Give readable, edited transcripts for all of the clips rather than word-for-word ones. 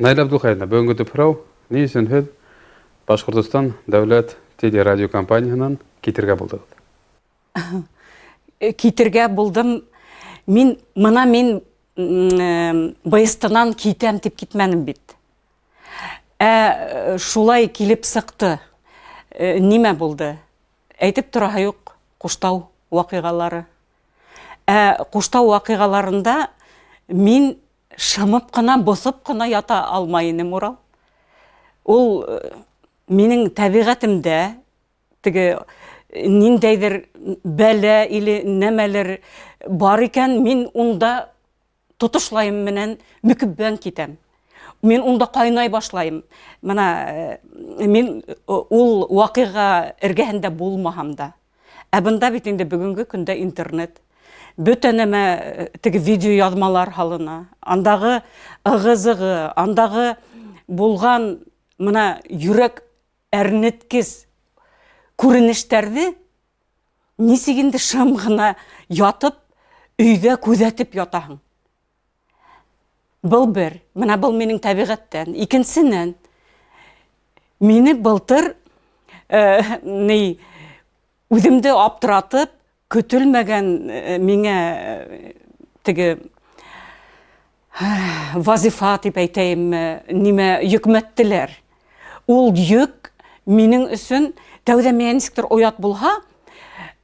Наилә Абдулхаевна, бөгөнгө төп һорау: ни өсөн һеҙ Башҡортостан дәүләт телерадиокомпанияһынан китергә булдығыҙ? Китергә булдым. Мин мына мин БСТ-нан китәм тип китмәнем бит. Ә шулай килеп сыҡты. Нимә булды? Әйтеп тораһы юҡ, Ҡуштау ваҡиғалары. Ә Ҡуштау ваҡиғаларында мин шымып ҡына, боҫоп ҡына ята алмай инем, Урал. Ул минең тәбиғәтемдә теге ниндәйҙер бәлә или нәмәлер бар икән, мин унда тотошлайым менән мөкиббән китәм. Мин унда ҡайнай башлайым. Мына мин ул ваҡиға эргәһендә булмаһам да. Ә бында бит инде бөгөнгө көндә интернет. Бөтә нәмә теге видеояҙмалар һалына. Андағы ығы-зығы, андағы булған мына йөрәк әрнеткес күренештәрҙе нисек инде шым ғына ятып, өйҙә күҙәтеп ятаһың? Был бер, мына был минең тәбиғәттән. Икенсенән, мине былтыр ни үҙемде аптыратып, көтөлмәгән миңә теге вазифа дип әйтәйемме, нимә йөкмәттеләр. Ул йөк минең өсөн тәүҙә миңә нисектер оят булһа,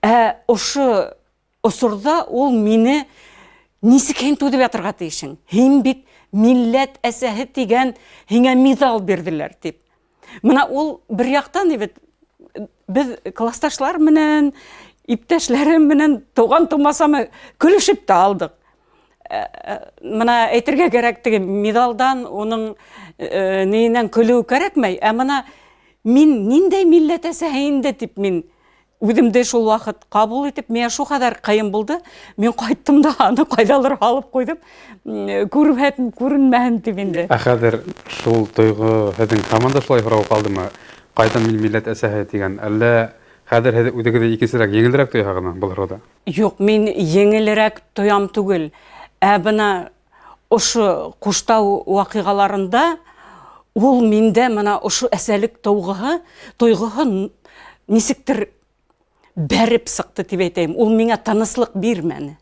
ә ошо осорҙа ул мине нисек һин түҙеп ятырға тейешең? Һин бит милләт әсәһе тигән һиңә миҙал бирҙеләр тип. Мына ул бер яҡтан бит беҙ классташлар менән, иптәшләрем менән, туған тумасамы көлөшөп тә алдыҡ. Мына әйтергә кәрәк, теге миҙалдан, уның ниенән көлөү кәрәкмәй, ә мына мин ниндәй милләт әсәһе инде тип мин үҙемде шул ваҡыт ҡабул итеп, миңә шул ҡәҙәр ҡыйын булды. Мин ҡайттым да аны ҡайҙалыр һалып ҡуйҙым, күрмәһен, күренмәһен тип инде. Ә хәҙер шул тойғо һеҙҙең һаман да шулай һорау ҡалдымы? Ҡайҙан мин милләт әсәһе тигән? Әллә хәҙер һеҙ үҙегеҙҙе икенсерәк, еңелерәк тояһығыҙмы был һорауҙа? Юҡ, мин еңелерәк тоям түгел. Ә бына ошо Ҡуштау ваҡиғаларында ул миндә мына ошо әсәлек тойғоһо, тойғоһо нисектер бәреп сыҡты тип әйтәйем. Ул миңә тыныслыҡ бирмәне.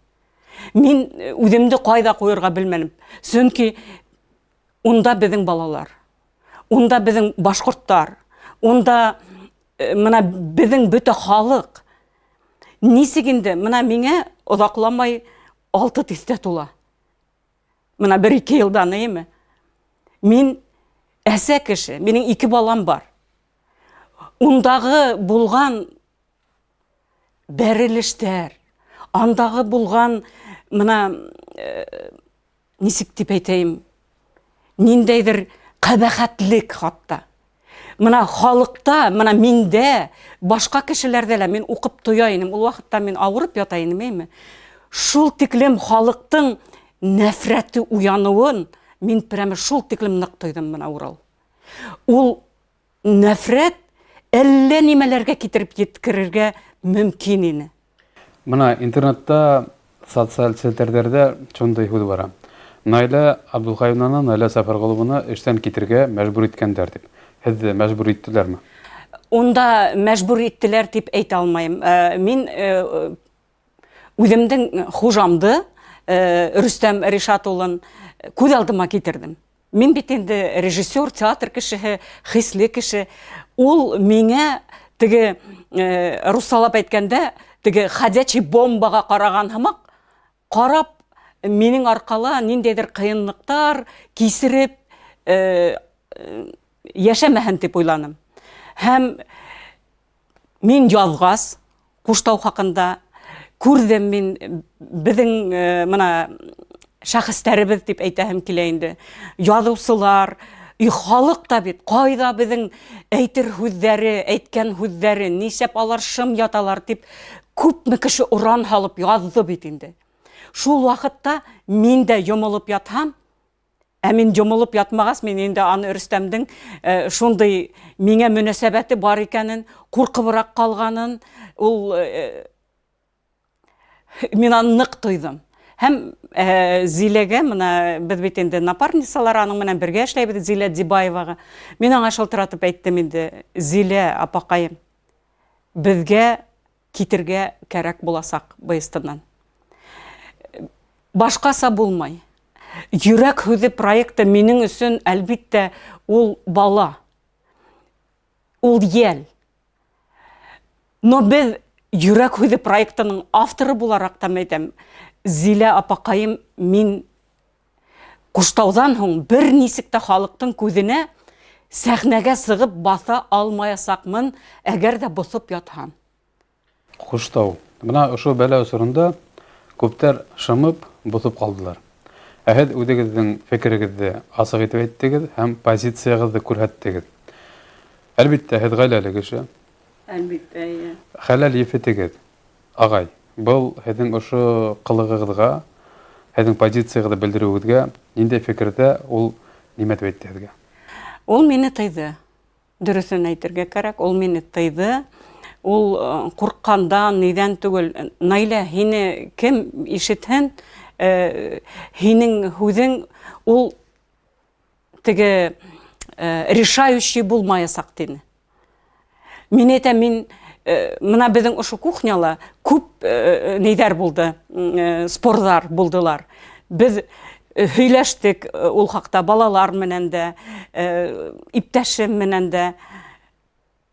Мин үҙемде ҡайҙа ҡуйырға белмәнем. Сөнки унда беҙҙең балалар, унда беҙҙең башҡорттар, унда мына беҙҙең бөтә халыҡ. Нисек инде мына миңә оҙаҡламай 6 тиҫтә тула. Мына 1-2 йылдан, эйеме? Мин әсә кеше, минең 2 балам бар. Ундағы булған бәрелештәр, андағы булған мына нисек тип әйтәйем, ниндәйҙер ҡәбәхәтлек хатта. Мына халыҡта, мына миндә, башҡа кешеләрҙә лә мин уҡып тоя инем. Ул ваҡытта мин ауырып ята инем, эйме? Шул тиклем халыҡтың нәфрәте уяныуын мин прямо шул тиклем ныҡ тойҙом мына, Урал. Ул нәфрәт әллә нимәләргә китереп еткерергә мөмкин ине. Мына интернетта, социаль селтәрҙәрҙә шундай һүҙ бара: Наилә Абдулхаевнаны, Наилә Сәфәрғолованы эштән китергә мәжбүр иткәндәр тип. Һеҙҙе мәжбүр иттеләрме? Унда мәжбүр иттеләр тип әйтә алмайым. Мин үҙемдең хужамды, Рөстәм Ришат улын күҙ алдыма китерҙем. Мин бит инде режиссер, театр кешеһе, хисле кеше. Ул миңә теге руссалап әйткәндә, теге ходячий бомбаға ҡараған һымаҡ ҡарап, минең арҡала ниндәйҙер ҡыйынлыҡтар кисереп йәшәмәһен тип уйланым. Һәм мин яҙғас Ҡуштау хаҡында күрҙем мин беҙҙең мына шәхестәребеҙ тип әйтәһем килә инде. Яҙыусылар, и халыҡ та бит, ҡайҙа беҙҙең әйтер һүҙҙәре, әйткән һүҙҙәре, нишләп алар шым яталар тип күпме кеше оран һалып яҙҙы бит инде. Шул ваҡытта мин дә йомолоп ятһам, ә мин йомолоп ятмағас, мин инде аны Рөстәмдең шундай миңә мөнәсәбәте бар икәнен, ҡурҡыбыраҡ ҡалғанын, ул мин аны ныҡ тойҙом. Һәм э, Зиләгә мына беҙ бит инде напарницалар аның менән бергә эшләйбеҙ Зилә Дибаеваға. Мин аңа шылтыратып әйттем инде, Зилә апаҡайым, беҙгә китергә кәрәк буласаҡ БСТ-нан. Башҡаса булмай. Йөрәк һүҙе проекты минең өсөн, әлбиттә, ул бала. Ул йәл. Но беҙ Йөрәк һүҙе проектының авторы булараҡ та әйтәм, Зилә апаҡайым, мин Куштауҙан һуң бер нисек тә халыҡтың күҙенә сәхнәгә сығып баҫа алмаясаҡмын, әгәр ҙә боҫоп ятһам. Куштау. Бына ошо бәлә осоронда күптәр шымып, боҫоп ҡалдылар. Ә һеҙ үҙегеҙҙең фекерегеҙҙе асыҡ итеп әйттегеҙ һәм позицияғыҙҙы күрһәттегеҙ. Әлбиттә, һеҙ ғаиләле кеше. Әлбиттә, эйе. Хәләл ефетегеҙ, ағай, был һеҙҙең ошо ҡылығығыҙға, һеҙҙең позицияғыҙҙы белдереүегеҙгә ниндәй фекерҙә, ул нимә тип әйтте һеҙгә? Ул мине тыйҙы. Дөрөҫөн әйтергә кәрәк, ул мине тыйҙы. Ул э, ҡурҡҡандан, нидән түгел. Наилә, һине кем ишетһен, э, һинең һүҙең ул теге э, решающий булмаясаҡ тине. Мин әйтәм, мин э, мына беҙҙең ошо кухняла күп э, нейҙәр булды, спорҙар булдылар. Беҙ һөйләштек ул хаҡта балалар менән дә, иптәшем менән дә.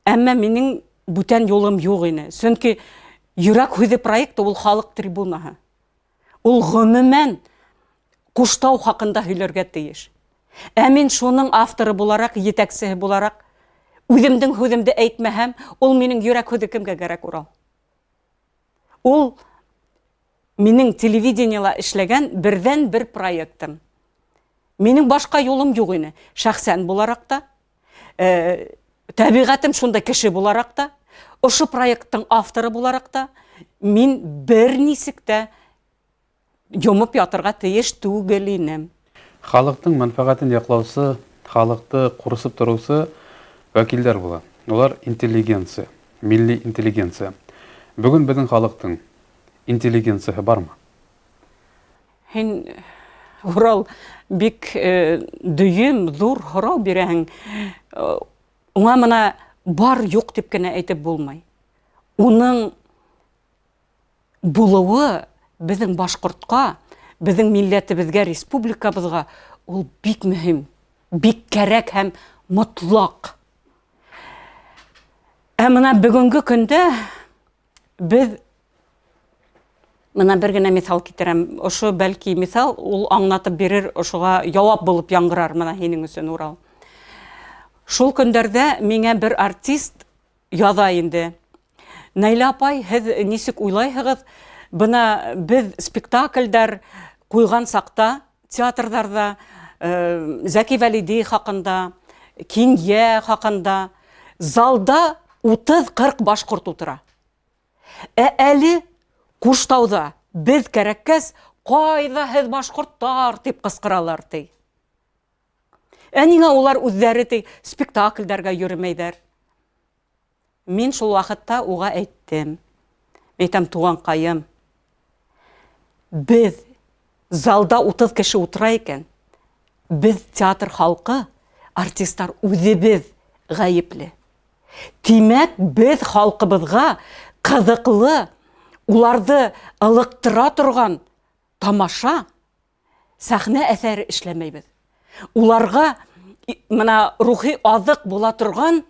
Әммә минең бүтән юлым юҡ ине. Сөнки Йөрәк һүҙе проекты ул халыҡ трибунаһы. Ул гомумән Куштау хаҡында һөйләргә тейеш. Ә мин шуның авторы булараҡ, етәксеһе булараҡ, үҙемдең һүҙемде әйтмәһәм, ул минең йөрәк һүҙе кемгә кәрәк, Урал? Ул минең телевидениела эшләгән берҙән-бер проектым. Минең башҡа юлым юҡ ине. Шәхсән булараҡ та, э, тәбиғәтем шундай кеше булараҡ та, ошо проекттың авторы булараҡ та, мин бер нисек тә йомоп ятырға тейеш түгел инем. Халыҡтың мәнфәғәтен яҡлаусы, халыҡты ҡурсып тороусы вәкилдәр була. Улар интеллигенция, милли интеллигенция. Бөгөн беҙҙең халыҡтың интеллигенцияһы бармы? Һин, Урал, бик э, дөйөм, ҙур һорау бирәһең. Э, уңа мына бар, юҡ тип кенә әйтеп булмай. Уның булыуы беҙҙең башҡортҡа, беҙҙең милләтебеҙгә, республикабыҙға ул бик мөһим, бик кәрәк һәм мотлаҡ. Ә мына бөгөнгө көндә беҙ мына бер генә миҫал китерәм. Ошо бәлки миҫал ул аңлатып бирер, ошоға яуап булып яңғырар мына һинең өсөн, Урал. Шул көндәрҙә миңә бер артист яҙа инде. Наилә апай, һеҙ нисек уйлайһығыҙ, бына беҙ спектаклдәр ҡуйған саҡта театрҙарҙа э, Зәки Вәлиди хаҡында, Кинйә хаҡында залда 30-40 башҡорт ултыра. Ә әле Куштауҙа беҙ кәрәккәс, ҡайҙа һеҙ башҡорттар тип ҡысҡыралар ти. Ә ниңә улар үҙҙәре ти спектаклдәргә йөрөмәйҙәр? Мин шул ваҡытта уға әйттем. Әйтәм, туғанҡайым, беҙ залда 30 кеше ултыра икән, беҙ театр халҡы, артистар үҙебеҙ ғәйепле. Тимәк, беҙ халҡыбыҙға ҡыҙыҡлы, уларҙы ылыҡтыра торған тамаша, сәхнә әҫәре эшләмәйбеҙ. Уларға мына рухи аҙыҡ була торған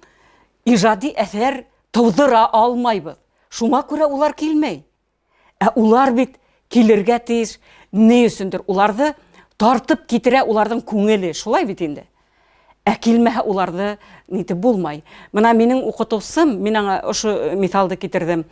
ижади әҫәр тыуҙыра алмайбыҙ. Шуңа күрә улар килмәй. Ә улар бит килергә тейеш. Ни өсөндөр уларҙы тартып китерә уларҙың күңеле. Шулай бит инде. Ә килмәһә уларҙы нитеп булмай. Мына минең уҡытыусым, мин аңа ошо миҫалды китерҙем.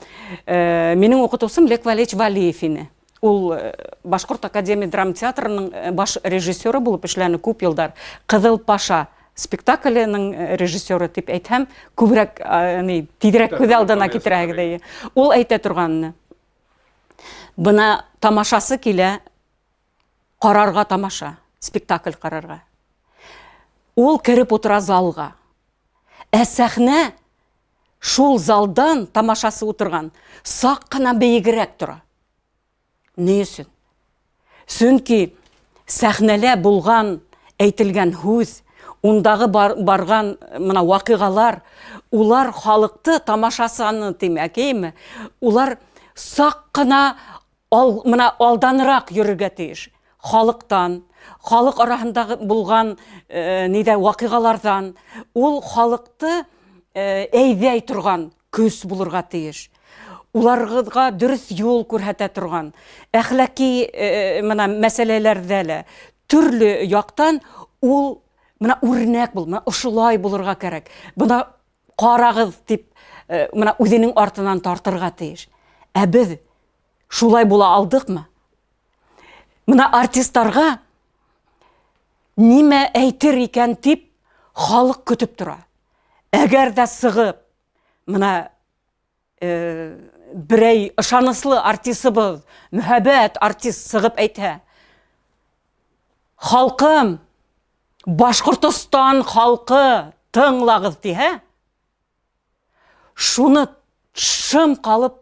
Э, минең уҡытыусым Лек Валеевич Валиев ине. Ул э, Башҡорт академия драма театрының э, баш режиссеры булып эшләне күп йылдар. Ҡыҙыл Паша спектакленең режиссеры тип әйтһәм, күберәк ни, тиҙерәк күҙ алдына китерәһегеҙ. Ул әйтә торғанны. Бына тамашасы килә, ҡарарға тамаша, спектакль ҡарарға. Ул кереп утыра залға. Ә сәхнә шул залдан тамашасы утырған саҡ ҡына бейегерәк тора. Ни өсөн? Сөнки сәхнәлә булған әйтелгән һүҙ, ундағы бар, барған мына ваҡиғалар, улар халыҡты тамашасыны тимәк, әйме, улар саҡ ҡына ал, мына алданыраҡ йөрөргә тейеш. Халыҡтан, халыҡ араһындағы булған нидә ваҡиғаларҙан ул халыҡты әйҙәй торған көс булырға тейеш. Уларғыҙға дөрөҫ юл күрһәтә торған, әхлаки мына мәсьәләләрҙә лә төрлө яҡтан ул мына үрнәк бул, мына ошолай булырға кәрәк. Бына ҡарағыҙ тип мына үҙенең артынан тартырға тейеш. Ә беҙ шулай була алдыҡмы? Мына артисттарға нимә әйтер икән тип халыҡ көтөп тора. Әгәр ҙә сығып, мына берәй ышаныслы артисыбыҙ, мөһабәт артист сығып әйтһә, халҡым, Башҡортостан халҡы, тыңлағыҙ тиһә, шуны шым ҡалып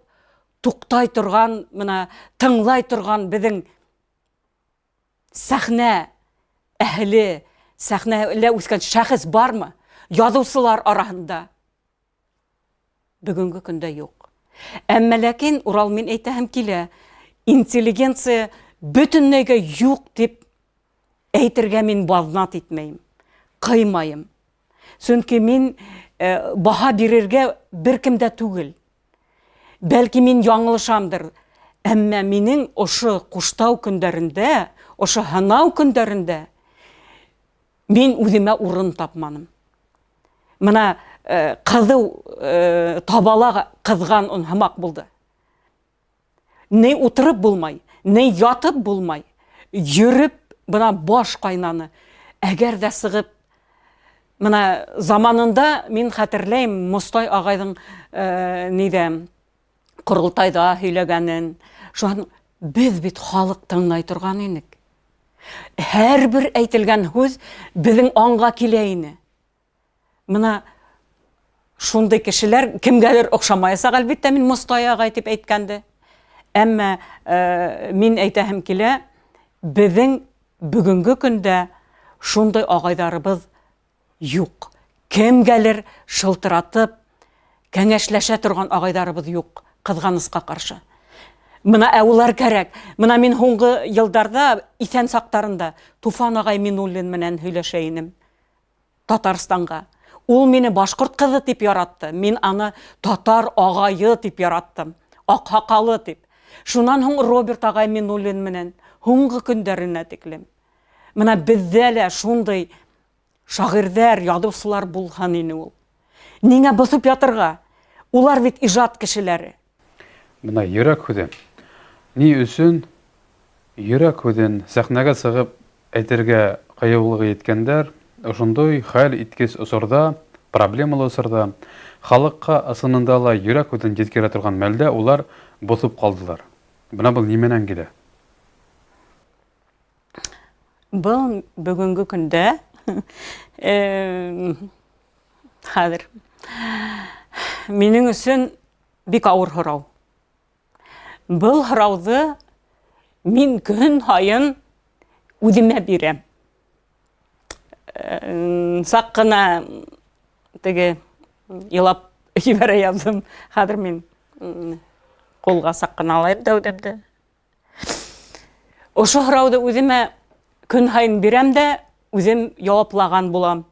туҡтай торған, мына тыңлай торған беҙҙең сәхнә әһеле, сәхнәлә үҫкән шәхес бармы? Яҙыусылар араһында бөгөнгө көндә юҡ. Әммә ләкин Урал мин әйтәһем килә, интеллигенция бөтөнләйгә юҡ тип әйтергә мин баҙнат итмәйем, ҡыймайым. Сөнки мин баһа бирергә бер кем дә түгел. Бәлки мин яңылышамдыр, әммә минең ошо ҡуштау көндәрендә, ошо һынау көндәрендә мин үҙемә урын тапманым. Мына ҡыҙыу табала ҡыҙған он һымаҡ булды. Ни утырып булмай, ни ятып булмай, йөрөп бына баш ҡайнаны. Әгәр ҙә сығып, мына заманында мин хәтерләйем Мостай ағайҙың ниҙә ҡоролтайҙа һөйләгәнен. Шунан беҙ бит халыҡ тыңлай торған инек. Һәр бер әйтелгән һүҙ беҙҙең аңға килә ине. Мына шундай кешеләр кемгәлер оҡшамаясаҡ, әлбиттә, мин Мостай ағай тип әйткәнде. Әммә мин әйтәһем килә, беҙҙең бөгөнгө көндә шундай ағайҙарыбыҙ юҡ. Кемгәлер шылтыратып, кәңәшләшә торған ағайҙарыбыҙ юҡ, ҡыҙғанысҡа ҡаршы. Мына ә улар кәрәк. Мына мин һуңғы йылдарҙа иҫән саҡтарында Туфан ағай Минуллин менән һөйләшә инем. Татарстанға. Ул мине башҡорт ҡыҙы тип яратты. Мин аны татар ағайы тип яраттым. Аҡһаҡалы тип. Шунан һуң Роберт ағай Минуллин менән һуңғы көндәренә тиклем. Мына беҙҙә лә шундай шағирҙәр, яҙыусылар булһын ине ул. Ниңә боҫоп ятырға? Улар бит ижад кешеләре. Бына йөрәк һүҙе. Ни өсөн йөрәк һүҙен сәхнәгә сығып әйтергә ҡыйыулығы еткәндәр ошондай хәл иткес осорҙа, проблемалы осорҙа, халыҡҡа ысынында ла йөрәк һүҙен еткерә торған мәлдә улар боҫоп ҡалдылар. Бына был нимәнән килә? Был бөгөнгө көндә хәҙер минең өсөн бик ауыр һорау. Был һорауҙы мин көн һайын үҙемә бирәм. Саҡ ҡына теге илап ебәрә яҙҙым. Хәҙер мин ҡулға саҡ ҡына алайым да үҙемде. Ошо һорауҙы үҙемә көн һайын бирәм дә үҙем яуаплаған булам.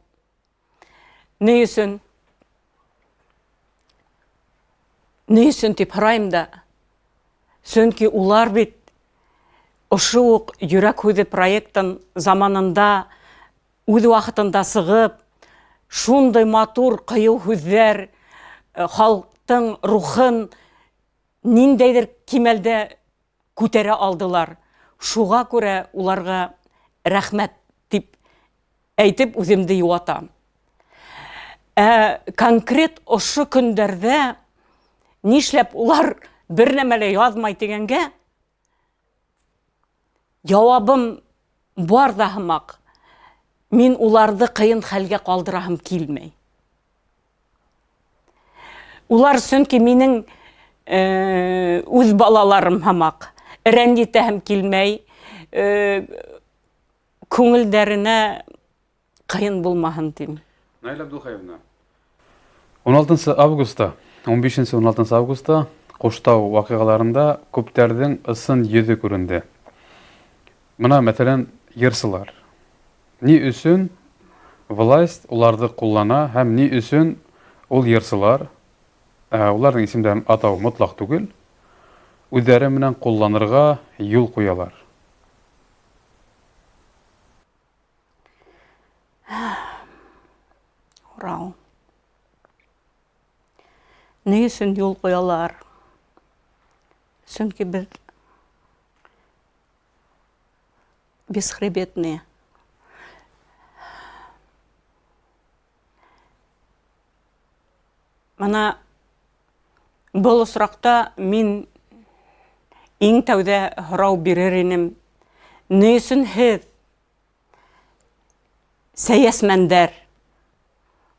Ни өсөн? Ни өсөн тип һорайым да. Сөнки улар бит ошо уҡ Йөрәк һүҙе проектын заманында үҙ ваҡытында сығып, шундай матур ҡыйыу һүҙҙәр, халыҡтың рухын ниндәйҙер кимәлдә күтәрә алдылар. Шуға күрә уларға рәхмәт тип әйтеп үҙемде йыуатам. Ә конкрет ошо көндәрҙә нишләп улар бер нәмә лә яҙмай тигәнгә яуабым бар ҙа һымаҡ. Мин уларҙы ҡыйын хәлгә ҡалдыраһым килмәй. Улар сөнки минең үҙ балаларым һымаҡ. Рәнйетәһем килмәй. Күңелдәренә ҡыйын булмаһын тим. Наилә Абдулхаевна, 16 августа, 15-16 августа Ҡуштау ваҡиғаларында күптәрҙең ысын йөҙө күренде. Мына, мәҫәлән, йырсылар. Ни өсөн власть уларҙы ҡуллана һәм ни өсөн ул йырсылар, уларҙың исемдәрен атау мотлаҡ түгел, үҙҙәре менән ҡулланырға юл ҡуялар? Һорау. Ни өсөн юл ҡуялар? Сөнки беҙ бесхребетные. Мына был осраҡта мин иң тәүҙә һорау бирер инем. Ни өсөн һеҙ, сәйәсмәндәр,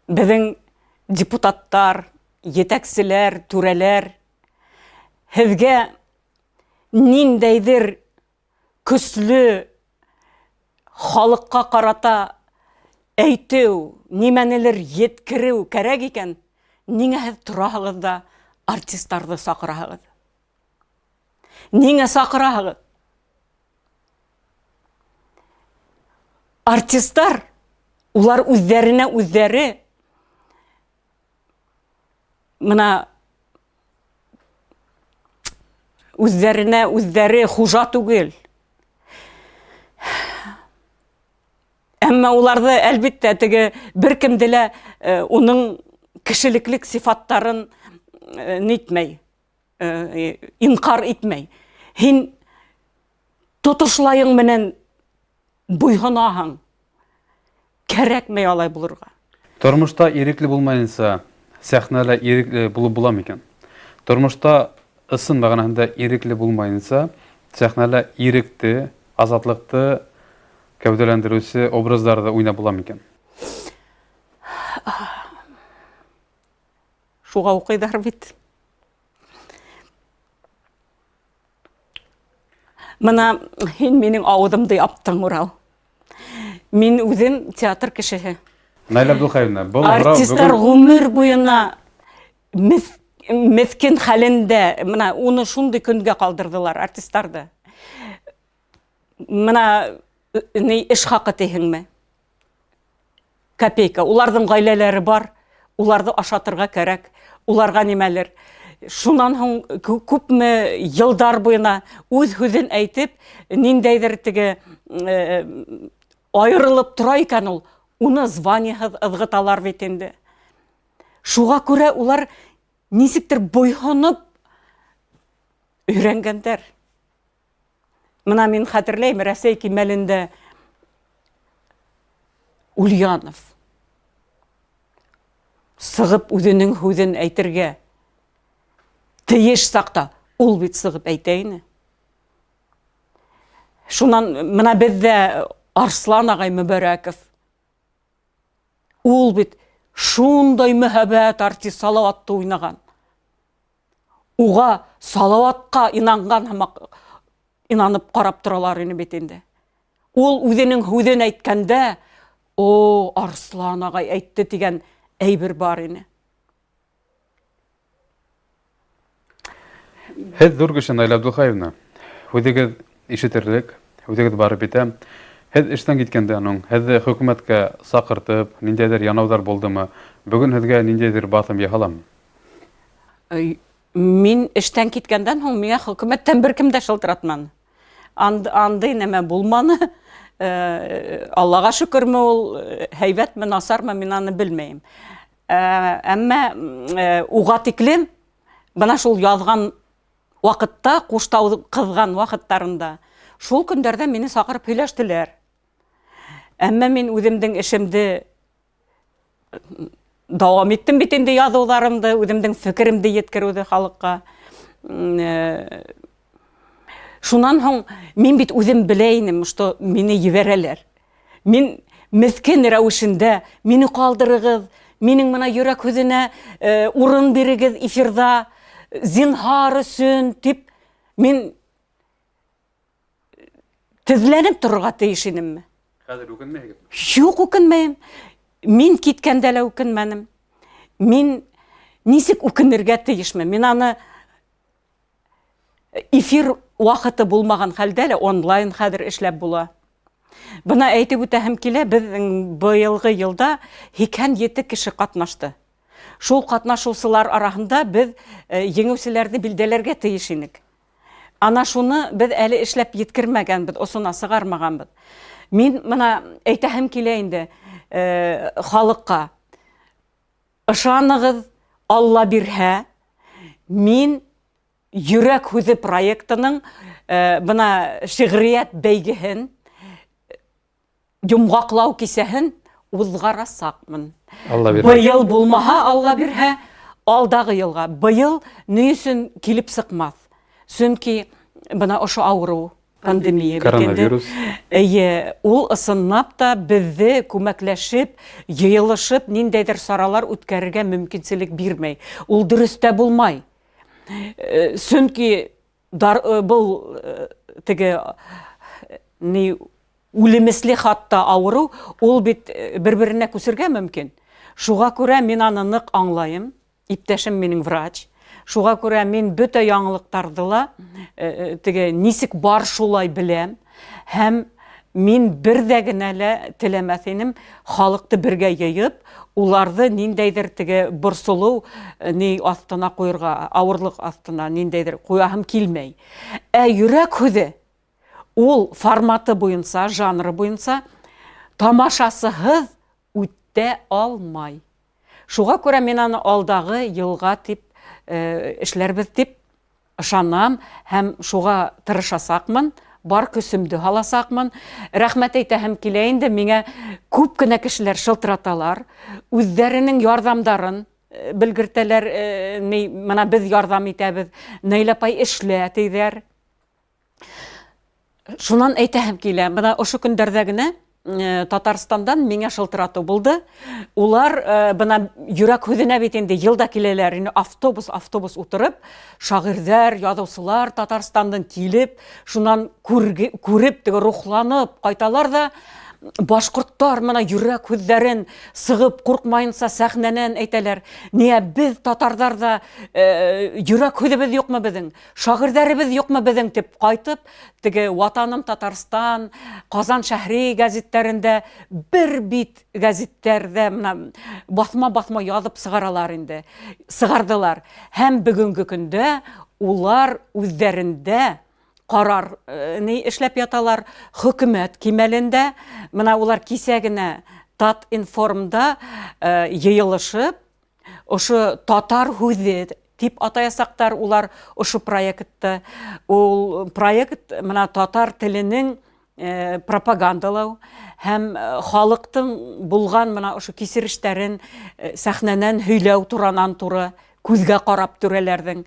беҙҙең депутаттар, етәкселәр, түрәләр, һеҙгә ниндәйҙер көслө халыҡҡа ҡарата әйтеү, нимәнелер еткереү кәрәк икән, ниңә һеҙ тораһығыҙ ҙа артистарҙы саҡыраһығыҙ? Ниңә саҡыраһығыҙ? Артистар, улар үҙҙәренә үҙҙәре мына үҙҙәренә үҙҙәре хужа түгел. Әммә уларҙы, әлбиттә, теге бер кемде лә уның кешелеклек сифаттарын нитмәй, инҡар итмәй. Һин тотошлайың менән буйһонаһың. Кәрәкмәй алай булырға. Тормошта ирекле булмайынса, сәхнәлә ирекле булып була микән? Тормошта ысын мәғәнәһендә ирекле булмайынса, сәхнәлә иректе, азатлыҡты кәүҙәләндереүсе образдарҙы уйнап була микән? Шуға уҡыйҙар бит. Мына һин минең ауыҙымды яптың, Урал. Мин үҙем театр кешеһе. Наилә Абдулхаевна, был артистар ғүмер буйына меҫкен хәлендә, мына уны шундай көнгә ҡалдырҙылар артистарҙы. Мына ни эш хаҡы тиһеңме? Копейка. Уларҙың ғаиләләре бар, уларҙы ашатырға кәрәк, уларға нимәлер. Шунан һуң күпме йылдар буйына үҙ һүҙен әйтеп, ниндәйҙер теге айырылып тора икән ул, уны званиеһыҙ ыҙғыталар бит инде. Шуға күрә улар нисектер буйһоноп өйрәнгәндәр. Мына мин хәтерләйем, Рәсәй кимәлендә Ульянов сығып үҙенең һүҙен әйтергә тейеш саҡта ул бит сығып әйтә ине. Шунан мына беҙҙә Арслан ағай Мөбәрәков, ул бит шундай мөһабәт артист Салауатты уйнаған. Уға Салауатҡа инанған һымаҡ инанып ҡарап торалар ине бит инде. Ул үҙенең һүҙен әйткәндә, о, Арслан ағай әйтте тигән әйбер бар ине. Һеҙ ҙур кеше, Наилә Абдулхаевна. Һүҙегеҙ ишетерлек, һүҙегеҙ барып етә. Һеҙ эштән киткәндә һуң, һеҙҙе хөкүмәткә саҡыртып, ниндәйҙер янауҙар булдымы? Бөгөн һеҙгә ниндәйҙер баҫым яһаламы? Мин эштән киткәндән һуң миңә хөкүмәттән бер кем дә шылтыратманы. Андай нәмә булманы. Аллаға шөкөрмө ул, һәйбәтме, насармы, мин аны белмәйем. Әммә уға тиклем бына шул яҙған ваҡытта, Ҡуштау ҡыҙған ваҡыттарында, шул көндәрҙә мине саҡырып һөйләштеләр. Әммә мин үҙемдең эшемде дауам иттем бит инде, яҙыуҙарымды, үҙемдең фекеремде еткереүҙе халыҡҡа. Шунан һуң мин бит үҙем белә инем, что мине ебәрәләр. Мин меҫкен рәүешендә, мине ҡалдырығыҙ, минең мына йөрәк һүҙенә урын бирегеҙ эфирҙа, зинһар өсөн тип мин Теҙләнеп торорға тейеш инемме? Хәҙер үкенмәйһегеҙме? Юҡ, үкенмәйем. Мин киткәндә лә үкенмәнем. Мин нисек үкенергә тейешмен? Мин аны эфир ваҡыты булмаған хәлдә лә онлайн хәҙер эшләп була. Бына әйтеп үтәһем килә, беҙҙең быйылғы йылда 87 кеше ҡатнашты. Шул ҡатнашыусылар араһында беҙ еңеүселәрҙе билдәләргә тейеш инек. Ана шуны беҙ әле эшләп еткермәгәнбеҙ, осона сығармағанбыҙ. Мин бына әйтәһем килә инде халыҡҡа. Ышанығыҙ, Алла бирһә, мин Йөрәк һүҙе проектының бына шиғриәт бәйгеһен йомғаҡлау кисәһен уҙғарасаҡмын. Алла бирһә. Быйыл булмаһа, Алла бирһә, алдағы йылға. Быйыл ни өсөн килеп сыҡмаҫ? Сөнки бына ошо ауырыу, пандемия бит инде. Коронавирус. Эйе, ул ысынлап та беҙҙе күмәкләшеп, йыйылышып, ниндәйҙер саралар үткәрергә мөмкинселек бирмәй. Ул дөрөҫ тә булмай. Сөнки был теге ни үлемесле хатта ауырыу, ул бит бер-беренә күсергә мөмкин. Шуға күрә мин аны ныҡ аңлайым. Иптәшем минең врач. Шуға күрә мин бөтә яңылыҡтарҙы ла теге нисек бар шулай беләм. Һәм мин бер ҙә генә лә теләмәҫ инем халыҡты бергә йыйып, уларҙы ниндәйҙер теге борсолоу ни аҫтына ҡуйырға, ауырлыҡ аҫтына ниндәйҙер ҡуяһым килмәй. Ә йөрәк һүҙе ул форматы буйынса, жанры буйынса тамашасыһыҙ үтә алмай. Шуға күрә мин аны алдағы йылға тип эшләрбеҙ тип ышанам һәм шуға тырышасаҡмын, бар көсөмдө һаласаҡмын. Рәхмәт әйтәһем килә инде, миңә күп кенә кешеләр шылтыраталар, үҙҙәренең ярҙамдарын белгертәләр, ни, бына беҙ ярҙам итәбеҙ, Наилә апай эшлә тиҙәр. Шунан әйтәһем килә, бына ошо көндәрҙә генә Татарстандан миңә шылтыратыу булды. Улар бына йөрәк һүҙенә бит инде йылда киләләр, инде автобус, автобус утырып, шағирҙәр, яҙыусылар Татарстандан килеп, шунан күреп, теге рухланып ҡайталар ҙа, башҡорттар бына йөрәк һүҙҙәрен сығып ҡурҡмайынса сәхнәнән әйтәләр. Ниә беҙ татарҙар ҙа йөрәк һүҙебеҙ юҡмы беҙҙең, шағирҙәребеҙ юҡмы беҙҙең тип ҡайтып, теге Ватаным Татарстан, Ҡазан шәһри гәзиттәрендә бер бит гәзиттәрҙә бына баҫма-баҫма яҙып сығаралар инде. Сығарҙылар. Һәм бөгөнгө көндә улар үҙҙәрендә ҡарар ни эшләп яталар хөкүмәт кимәлендә. Бына улар кисә генә Татинформда йыйылышып, ошо татар һүҙе тип атаясаҡтар улар ошо проектты. Ул проект бына татар теленең пропагандалау һәм халыҡтың булған бына ошо кисерештәрен сәхнәнән һөйләү туранан туры күҙгә ҡарап түрәләрҙең.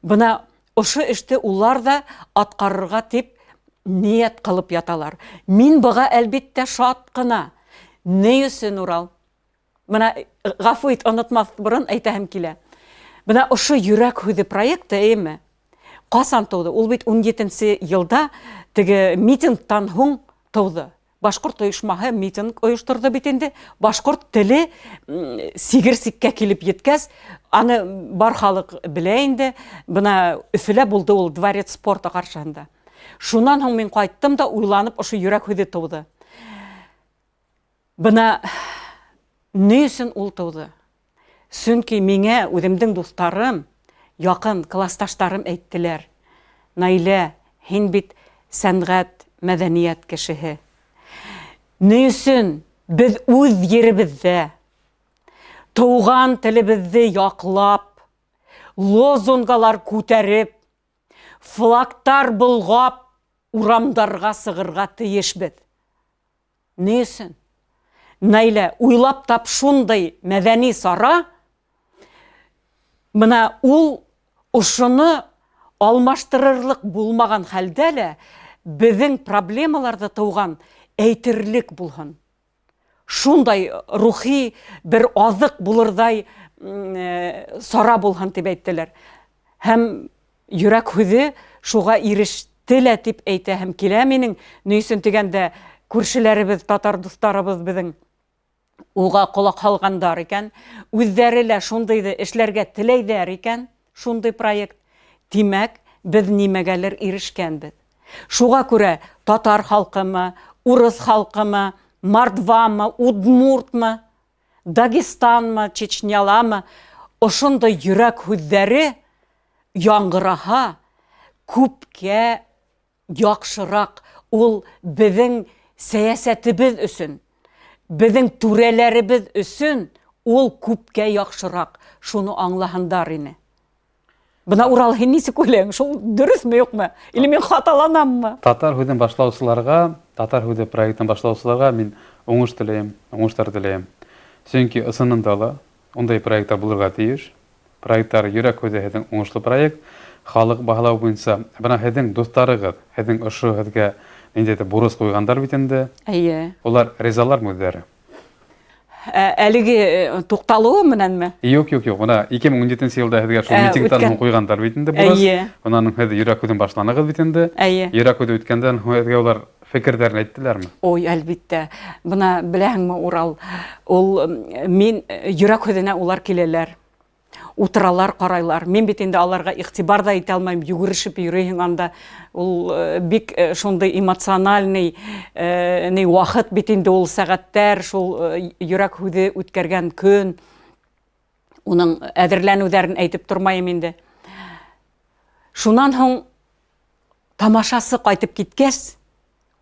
Бына ошо эште улар ҙа атҡарырға тип ниәт ҡылып яталар. Мин быға әлбиттә шат ҡына. Ни өсөн, Урал? Бына ғәфү ит, онотмаҫ борон әйтәһем килә. Бына ошо йөрәк һүҙе проекты, эйме? Ҡасан тыуҙы? Ул бит ун етенсе йылда теге митингтан һуң тыуҙы. Башҡорт ойошмаһы митинг ойошторҙо бит инде. Башҡорт теле сигер сиккә килеп еткәс, аны бар халыҡ белә инде. Бына Өфөлә булды ул дворец спорта ҡаршыһында. Шунан һуң мин ҡайттым да уйланып ошо йөрәк һүҙе тыуҙы. Бына ни өсөн ул тыуҙы? Сөнки миңә үҙемдең дуҫтарым, яҡын классташтарым әйттеләр. Наилә, һин бит сәнғәт, мәҙәниәт кешеһе. Ни өсөн беҙ үҙ еребеҙҙә тыуған телебеҙҙе яҡлап, лозунгалар күтәреп, флагтар болғап, урамдарға сығырға тейешбеҙ? Ни өсөн? Наилә, уйлап тап шундай мәҙәни сара, бына ул ошоно алмаштырырлыҡ булмаған хәлдә лә беҙҙең проблемаларҙы тыуған әйтерлек булһын. Шундай рухи бер аҙыҡ булырҙай сара булһын тип әйттеләр. Һәм йөрәк һүҙе шуға Телә дип әйтәһем килә минең. Ни өсөн дигәндә, күршеләребеҙ, татар дуҫтарыбыҙ беҙҙең уға ҡолаҡ һалғандар икән, үҙҙәре лә шундыйҙы эшләргә теләйҙәр икән, шундай проект. Тимәк, беҙ нимәгәлер ирешкәнбеҙ. Шуға күрә татар халҡымы, урыҫ халҡымы, мордвамы, удмуртмы, Дагестанмы, Чечняламы, ошондай йөрәк һүҙҙәре яңғыраһа, күпкә яҡшыраҡ ул беҙҙең сәйәсәтебеҙ өсөн, беҙҙең түрәләребеҙ өсөн ул күпкә яҡшыраҡ, шуны аңлаһындар ине. Бына Урал, һин нисек уйлайһың, шул дөрөҫмө, юҡмы? Или мин хаталанаммы? Татар һүҙен башлаусыларға, татар һүҙе проектын башлаусыларға мин уңыш теләйем, уңыштар теләйем. Сөнки ысынында ла ундай проекттар булырға тейеш. Проекттар йөрәк һүҙе һеҙҙең уңышлы проект. Халыҡ баһалау буйынса бына һеҙҙең дуҫтарығыҙ, һеҙҙең ошо һеҙгә ниндәйҙер бурыс ҡуйғандар бит инде. Эйе. Улар ризалармы үҙҙәре? Әлеге туҡталыуы менәнме? Юҡ, юҡ, юҡ. Бына 2017 йылда һеҙгә шул митингтан һуң ҡуйғандар бит инде бурыс. Эйе. Унан һеҙ йөрәк һүҙен башланығыҙ бит инде. Эйе. Йөрәк һүҙе үткәндән һуң һеҙгә улар фекерҙәрен әйттеләрме? Ой, әлбиттә. Бына беләһеңме, Урал, ул мин йөрәк һүҙенә улар киләләр. Утыралар, ҡарайлар. Мин бит инде аларға иғтибар ҙа итә алмайым, йүгерешеп йөрөйһөң анда. Ул бик шундай эмоциональный ни ваҡыт бит инде ул сәғәттәр, шул йөрәк һүҙе үткәргән көн. Уның әҙерләнеүҙәрен әйтеп тормайым инде. Шунан һуң тамашасы ҡайтып киткәс,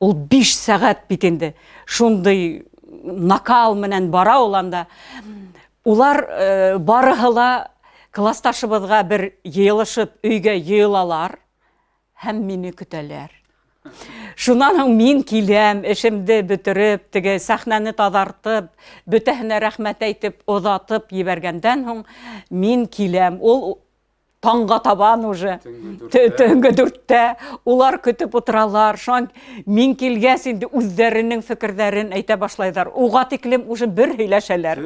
ул 5 сәғәт бит инде. Шундай накал менән бара ул анда. Улар барыһы ла классташыбыҙға бер йыйылышып өйгә йыйылалар һәм мине көтәләр. Шунан һуң мин киләм, эшемде бөтөрөп, теге сәхнәне таҙартып, бөтәһенә рәхмәт әйтеп, оҙатып ебәргәндән һуң мин киләм. Ул таңға табан уже, төнгө дүрттә улар көтөп утыралар. Шунан мин килгәс инде үҙҙәренең фекерҙәрен әйтә башлайҙар. Уға тиклем уже бер һөйләшәләр.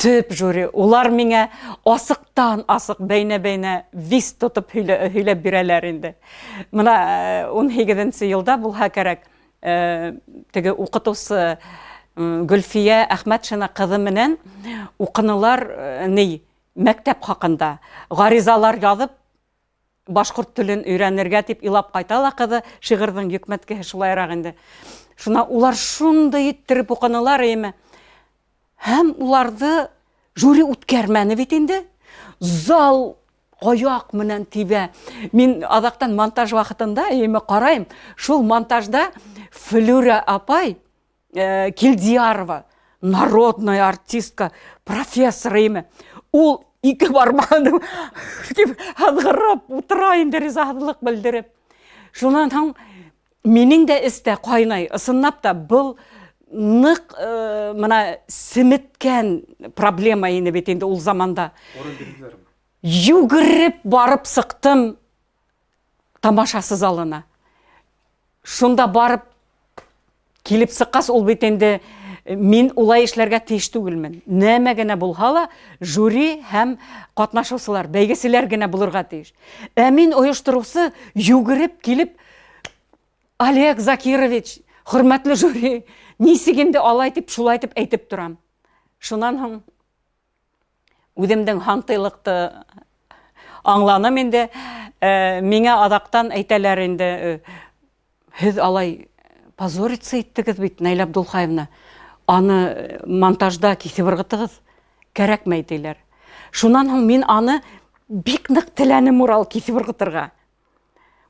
Төп жюри. Улар миңә асыҡтан асыҡ бәйнә-бәйнә вис тотоп һөйләп бирәләр инде. Бына 18-нсе йылда булһа кәрәк, теге уҡытыусы Гөлфиә Әхмәтшина ҡыҙы менән уҡынылар ни мәктәп хаҡында ғаризалар яҙып башҡорт телен өйрәнергә тип илап ҡайта ла ҡыҙы, шиғырҙың йөкмәткеһе шулайыраҡ инде. Шуна улар шундай иттереп уҡынылар име. Һәм уларҙы жюри үткәрмәне бит инде. Зал аяҡ менән тибә. Мин аҙаҡтан монтаж ваҡытында име ҡарайым. Шул монтажда Флюра апай Килдиярова, народная артистка, профессор име. Ул ике бармағын тип һыҙғырып утыра инде ризаһыҙлыҡ белдереп. Шунан һуң минең дә эстә ҡайнай. Ысынлап та был ныҡ мына семеткән проблема ине бит инде ул заманда. Урын бирҙеләрме? Йүгереп барып сыҡтым тамашасы залына. Шунда барып килеп сыҡҡас, ул бит инде мин улай эшләргә тейеш түгелмен. Нәмә генә булһа ла, жюри һәм ҡатнашыусылар, бәйгеселәр генә булырға тейеш. Ә мин ойоштороусы йүгереп килеп, Олег Закирович, хөрмәтле жюри, нисек инде алай тип, шулай тип әйтеп торам. Шунан һуң үҙемдең һантыйлыҡты аңланым инде. Миңә аҙаҡтан әйтәләр инде, һеҙ алай позориться иттегеҙ бит, Наилә Абдулхаевна. Аны монтажда киҫеп ырғытығыҙ, кәрәкмәй тиләр. Шунан һуң мин аны бик ныҡ теләнем Урал киҫеп ырғытырға.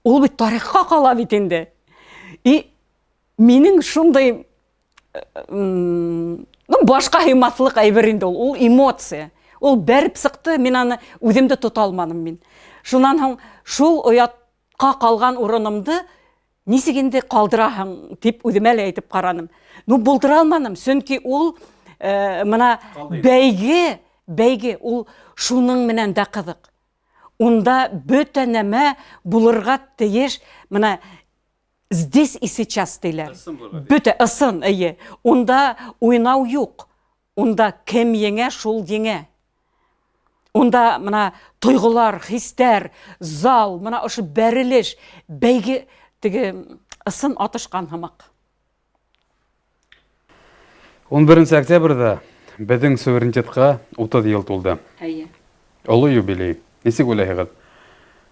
Ул бит тарихҡа ҡала бит инде. И минең шундай, башҡа һыймаҫлыҡ әйбер инде ул, ул эмоция. Ул бәреп сыҡты, мин аны үҙемде тота алманым мин. Шунан һуң шул оятҡа ҡалған урынымды нисек инде ҡалдыраһың тип үҙемә лә әйтеп ҡараным. Ну, булдыра алманым, сөнки ул мына Ҡалды. бәйге ул шуның менән дә ҡыҙыҡ. Унда бөтә нәмә булырға тейеш, мына здесь и сейчас тиләр. Ысын булырға тейеш. Бөтә ысын, эйе. Унда уйнау юҡ. Унда кем еңә, шул еңә. Унда мына тойғолар, хистәр, зал, мына ошо бәрелеш, бәйге теге ысын атышҡан һымаҡ. 11 октябрҙә беҙҙең суверенитетҡа 30 йыл тулды. Әйе. Оло юбилей. Нисек уйлайһығыҙ?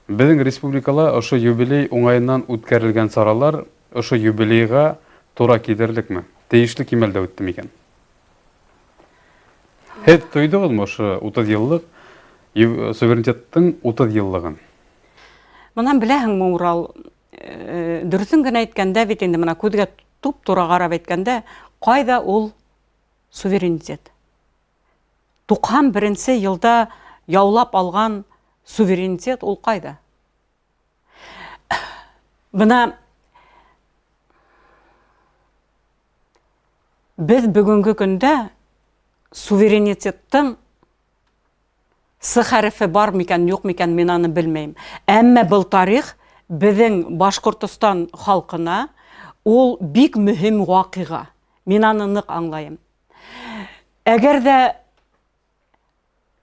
Беҙҙең республикала ошо юбилей уңайынан үткәрелгән саралар ошо юбилейға тура килерлекме? Тейешле кимәлдә үтте микән? Һеҙ тойҙоғоҙмо ошо 30 йыллыҡ суверенитеттың 30 йыллығын? Бынан беләһеңме, Урал, дөрөҫөн генә әйткәндә бит инде мына күҙгә туп-тура ҡарап әйткәндә, ҡайҙа ул суверенитет? 91 йылда яулап алған суверенитет ул ҡайҙа? Бына беҙ бөгөнгө көндә суверенитеттың С хәрефе бар микән, юҡ микән, мин аны белмәйем. Әммә был тарих беҙҙең Башҡортостан халҡына ул бик мөһим ваҡиға. Мин аны ныҡ аңлайым. Әгәр ҙә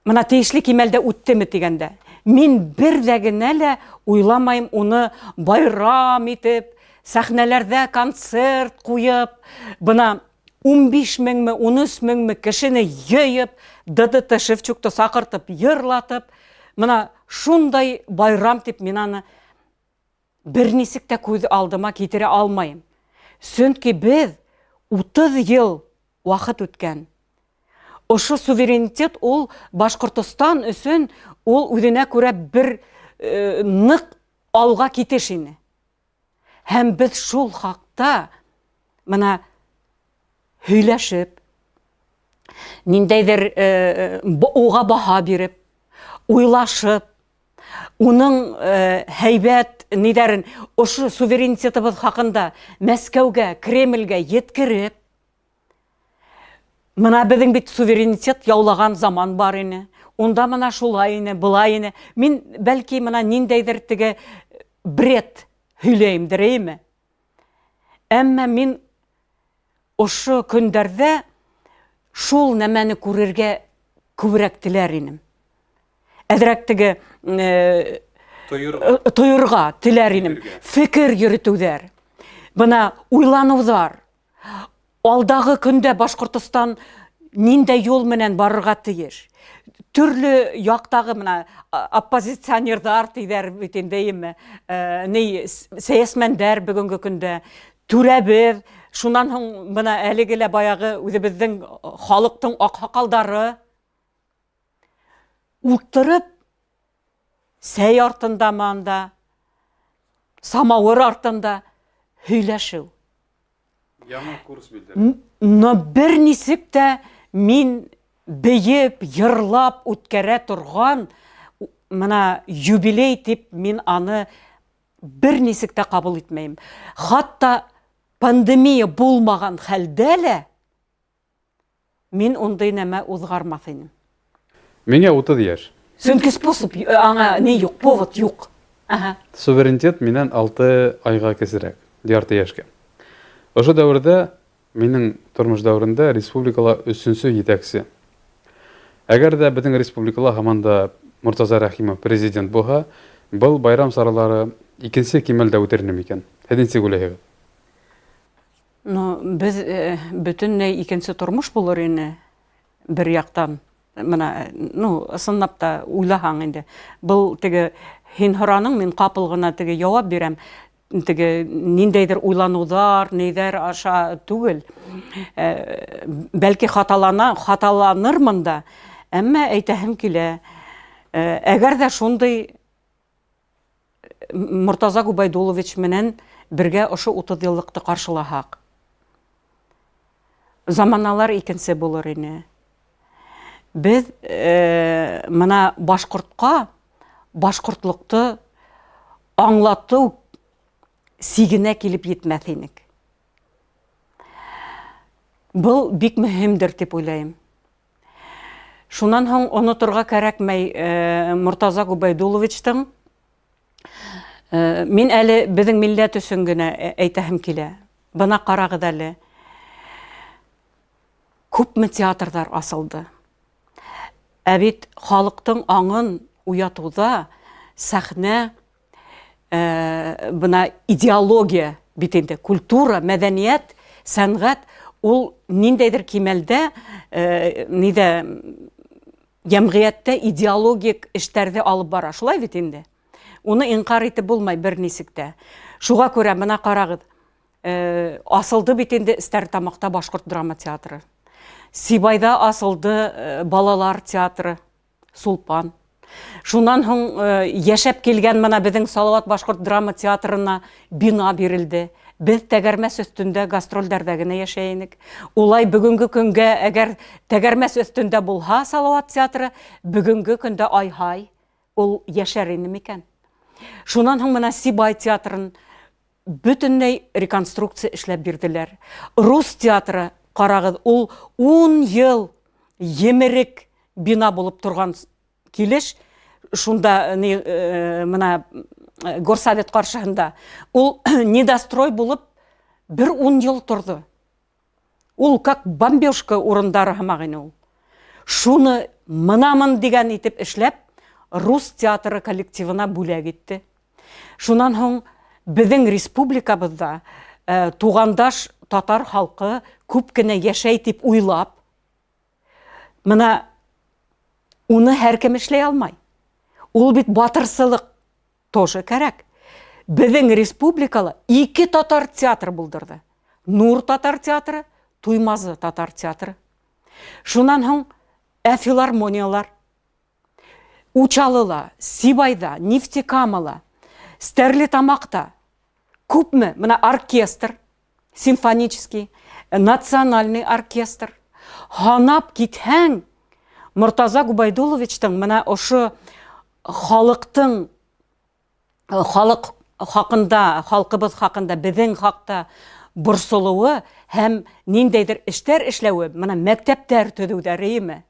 мына тейешле кимәлдә үттеме тигәндә, мин бер ҙә генә лә уйламайым уны байрам итеп, сәхнәләрҙә концерт ҡуйып, бына 15 меңме, 13 меңме кешене йыйып, ДДТ Шевчукты саҡыртып, йырлатып, мына шундай байрам тип мин аны бер нисек тә күҙ алдыма китерә алмайым. Сөнки беҙ 30 йыл ваҡыт үткән. Ошо суверенитет ул Башҡортостан өсөн ул үҙенә күрә бер ныҡ алға китеш ине. Һәм беҙ шул хаҡта мына һөйләшеп, ниндәйҙер уға баһа биреп, уйлашып, уның һәйбәт ниҙәрен ошо суверенитетыбыҙ хаҡында Мәскәүгә, Кремлгә еткереп, мына беҙҙең бит суверенитет яулаған заман бар ине. Унда мына шулай ине, былай ине. Мин бәлки мына ниндәйҙер теге бред һөйләйемдер, эйме? Әммә мин ошо көндәрҙә шул нәмәне күрергә күберәк теләр инем. Әҙерәк теге тойорға теләр инем. Фекер йөрөтөүҙәр, бына уйланыуҙар. Алдағы көндә Башҡортостан ниндәй юл менән барырға тейеш? Төрлө яҡтағы мына оппозиционерҙар тиҙәр бит инде, эйме? Ни сәйәсмәндәр бөгөнгө көндә түрәбеҙ, шунан һуң бына әлеге лә баяғы үҙебеҙҙең халыҡтың аҡһаҡалдары ултырып сәй артындамы анда, самауыр артында һөйләшеү. Яңы курс билдәре. Но бер нисек тә мин бейеп, йырлап үткәрә торған мына юбилей тип мин аны бер нисек тә ҡабул итмәйем. Хатта пандемия булмаған хәлдә лә мин ундай нәмә уҙғармаҫ инем. Миңә 30 йәш. Сөнки способ аңа ни юҡ, повод юҡ. Ага. Суверенитет минән 6 айға кесерәк, ярты йәшкә. Ошо дәүерҙә минең тормош дәүерендә республикала өсөнсө етәксе. Әгәр ҙә беҙҙең республикала һаман да Мортаза Рәхимов президент булһа, был байрам саралары икенсе кимәлдә үтер ине микән? Һеҙ нисек уйлайһығыҙ? Но беҙ бөтөнләй икенсе тормош булыр ине бер яҡтан. Мына, ну, ысынлап та уйлаһаң инде. Был теге һин һораның, мин ҡапыл ғына теге яуап бирәм. Теге ниндәйҙер уйланыуҙар, ниҙәр аша түгел. Бәлки хаталанырмын да, әммә әйтәһем килә. Әгәр ҙә шундай Мортаза Губайдуллович менән бергә ошо 30 йыллыҡты ҡаршылаһаҡ, заманалар икенсе булыр ине. Беҙ мына башҡортҡа башҡортлоҡто аңлатыу сигенә килеп етмәҫ инек. Был бик мөһимдер тип уйлайым. Шунан һуң оноторға кәрәкмәй Мортаза Губайдулловичтың. Мин әле беҙҙең милләт өсөн генә әйтәһем килә. Бына ҡарағыҙ әле. Күпме театрҙар асылды. Ә бит халыҡтың аңын уятыуҙа сәхнә, бына идеология бит инде, культура, мәҙәниәт, сәнғәт ул ниндәйҙер кимәлдә, ниҙә йәмғиәттә идеологик эштәрҙе алып бара. Шулай бит инде. Уны инҡар итеп булмай бер нисек тә. Шуға күрә бына ҡарағыҙ, асылды бит инде Стәрлетамаҡта башҡорт драма театры. Сибайҙа асылды балалар театры Сулпан. Шунан һуң йәшәп килгән бына беҙҙең Салауат башҡорт драма театрына бина бирелде. Беҙ тәгәрмәс өҫтөндә гастролдәрҙә генә йәшәй инек. Улай бөгөнгө көнгә әгәр тәгәрмәс өҫтөндә булһа Салауат театры, бөгөнгө көндә ай-һай ул йәшәр ине микән? Шунан һуң бына Сибай театрын бөтөнләй реконструкция эшләп бирҙеләр. Рус театры, ҡарағыҙ, ул 10 йыл емерек бина булып торған килеш, шунда ни, бына горсовет ҡаршыһында ул недострой булып бер 10 йыл торҙо. Ул как бомбежка урындары һымаҡ ине ул. Шуны мынамын дигән итеп эшләп, рус театры коллективына бүләк итте. Шунан һуң беҙҙең республикабыҙҙа туғандаш татар халҡы күп кенә йәшәй тип уйлап, бына уны һәр кем эшләй алмай. Ул бит батырсылыҡ тоже кәрәк. Беҙҙең республикала 2 татар театры булдырҙы. Нур татар театры, Туймазы татар театры. Шунан һуң филармониялар. Учалыла, Сибайҙа, Нефтекамала, Стәрлетамаҡта күпме бына оркестр, симфонический, национальный оркестр. Һанап китһәң, Мортаза Губайдулловичтың бына ошо халыҡтың, халыҡ хаҡында, халҡыбыҙ хаҡында, беҙҙең хаҡта борсолоуы һәм ниндәйҙер эштәр эшләүе, бына мәктәптәр төҙөүҙәре име?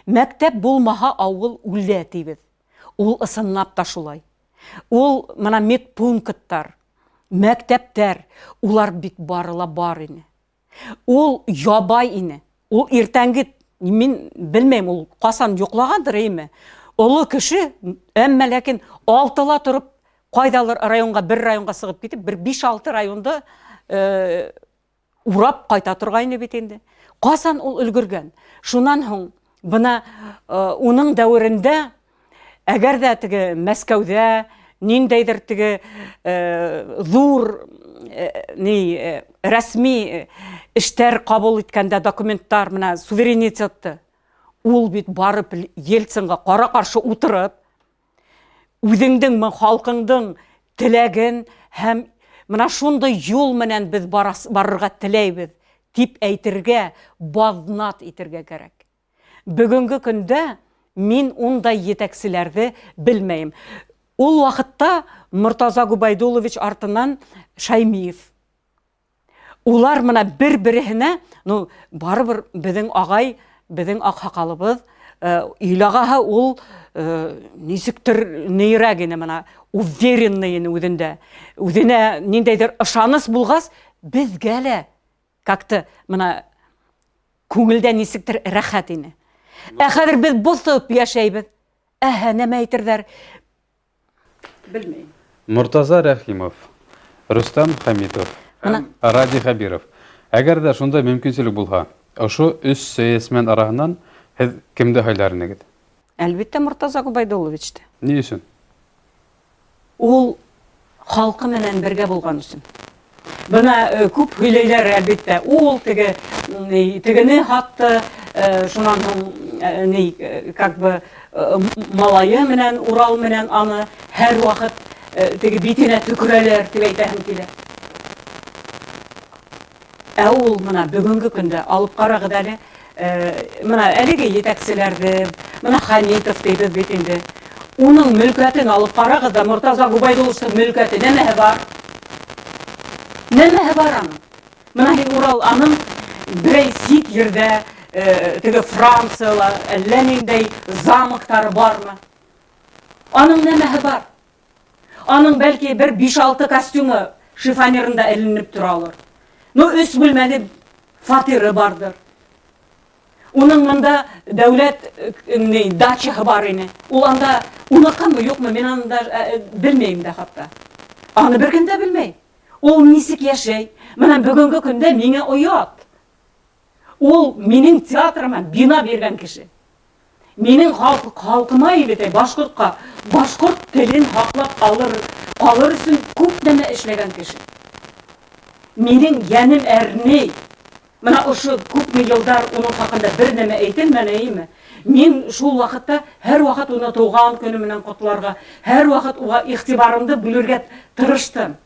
Мәктәп булмаһа ауыл үлә тибеҙ. Ул ысынлап та шулай. Ул бына медпункттар, мәктәптәр, улар бит бары ла бар ине. Ул ябай ине. Ул иртәнге, мин белмәйем, ул ҡасан йоҡлағандыр име? Оло кеше, әммә ләкин 6-ла тороп, ҡайҙалыр районға, бер районға сығып китеп, бер 5-6 районды урап ҡайта торғайны бит инде. Ҡасан ул өлгөргән? Шунан һуң бына уның дәүерендә әгәр ҙә теге Мәскәүҙә ниндәйҙер теге ҙур ни рәсми эштәр ҡабул иткәндә документтар менән суверенитетты, ул бит барып Ельцинға ҡара-ҡаршы ултырып, үҙеңдең халҡыңдың теләген һәм бына шундай юл менән беҙ барырға теләйбеҙ тип әйтергә, баҙнат итергә кәрәк. Бөгөнгө көндә мин ундай етәкселәрҙе белмәйем. Ул ваҡытта Мортаза Губайдуллович артынан Шаймиев. Улар бына бер-береһенә, ну, барыбер беҙҙең ағай, беҙҙең аҡһаҡалыбыҙ, ил ағаһы ул нисектер нейрәк ине, бына уверенный ине үҙендә. Үҙенә ниндәйҙер ышаныс булғас, беҙгә лә как-то бына күңелдә нисектер рәхәт ине. Ә хәҙер беҙ боҫоп йәшәйбеҙ. Әһә, нәмә әйтерҙәр? Белмәйем. Мортаза Рәхимов, Рөстәм Хәмитов һәм Радий Хәбиров. Әгәр ҙә шундай мөмкинселек булһа, ошо өс сәйәсмән араһынан һеҙ кемде һайлар инегеҙ? Әлбиттә, Мортаза Губайдулловичты. Ни өсөн? Ул халҡы менән бергә булған өсөн. Бына күп һөйләйләр әлбиттә. Ул тегене һатты, шунан һуң ни, как бы, малайы менән, Урал менән аны һәр ваҡыт теге битенә төкөрәләр тип әйтәһем килә. Ә ул бына бөгөнгө көндә алып ҡарағыҙ әле, бына әлеге етәкселәрҙе, бына Хәмитов тибеҙ бит инде. Уның мөлкәтен алып ҡарағыҙ ҙа, Мортаза Губайдулловичтың мөлкәте нәмәһе бар? Нәмәһе бар аның? Бына һин Урал аның берәй сит ерҙә, теге Францияла әллә ниндәй замоктары бармы? Аның нәмәһе бар? Аның бәлки бер биш-алты костюмы шифонерында эленеп торалыр. Ну, өс бүлмәле фатиры барҙыр. Уның мында Дәүләт ни дачаһы бар ине. Ул анда уныкымы, юкмы, мин аны да белмәйем дә хатта. Аны беркем дә белмәй. Ул ничек яшәй? Менә бүгенге көндә миңа оят. Ул минем театрыма бина биргән кеше. Минем халык, халкыма ибете, башкортка, башкорт телен һаклап алыр, калыр өчен күп нәмә эшләгән кеше. Минем йәнем әрни. Менә ошо күпме елдар уның хакында бер нәмә әйтелмәне, әйеме? Мин шул вакытта һәрвакыт уны туган көне менән котларга, һәрвакыт уга игътибарымды бүлергә тырыштым.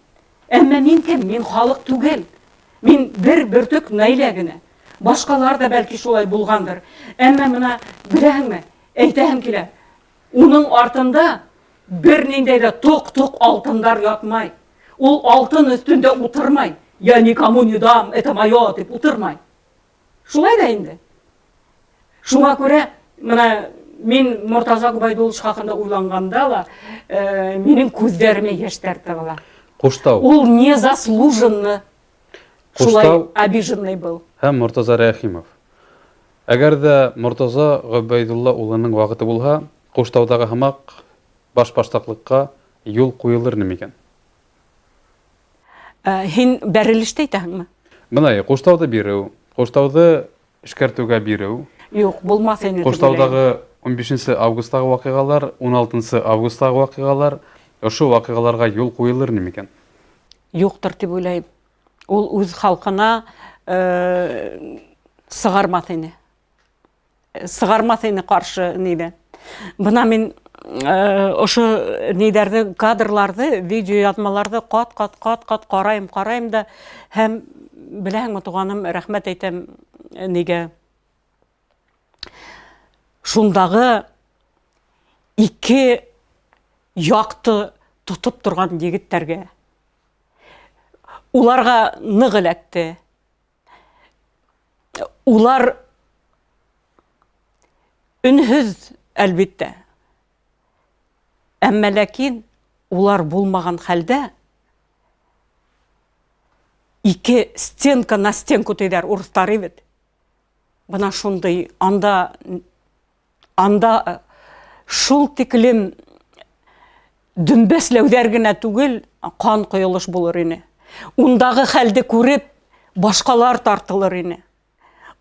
Әмма мин кем? Мин халык түгел. Мин бер бөртек Наилә генә. Башкалар да бәлки шулай булгандыр. Әмма менә беләһеңме, әйтәһем килә, уның артында берниндәй дә ток-ток алтындар ятмай. Ул алтын өстендә утырмай. Я никому не дам, это мое дип утырмай. Шулай да инде. Шуңа күрә менә мин Мортаза Гобәйдуллович хакында уйланганда ла, минем күзләремә яшьләр тыгыла. Куштау. Ул незаслуженно шулай обиженный был. Һәм Мортаза Рәхимов. Әгәр дә Мортаза Гобәйдулла улының вакыты булһа, Куштаудагы һымак башбаштаклыкка юл куелыр микән? Һин бәрелештә әйтәһеңме? Менә Куштауды бирү, Куштауды эшкәртүгә бирү. Юк, булмас инде. Куштаудагы 15 августтагы вакыйгалар, 16 августтагы вакыйгалар, ошо вакыйгаларга юл куелыр микән? Юктыр дип уйлайм. Ул үз халкына сыгармас ине. Сыгармас ине каршы нидә. Бына мин ошо нидәрҙе, кадрларҙы, видео яҙмаларҙы ҡат-ҡат, ҡат-ҡат ҡарайым, ҡарайым да һәм беләһеңме, туғаным, рәхмәт әйтәм нигә. Шундағы ике яҡты тотоп торған егеттәргә. Уларға ныҡ эләкте. Улар өнһөҙ, әлбиттә. Әммә ләкин улар булмаған хәлдә ике стенка на стенку тиҙәр урыҫтар бит. Бына шундай анда анда шул тиклем дөмбәсләүҙәр генә түгел, ҡан ҡойолош булыр ине. Ундағы хәлде күреп, башҡалар тартылыр ине.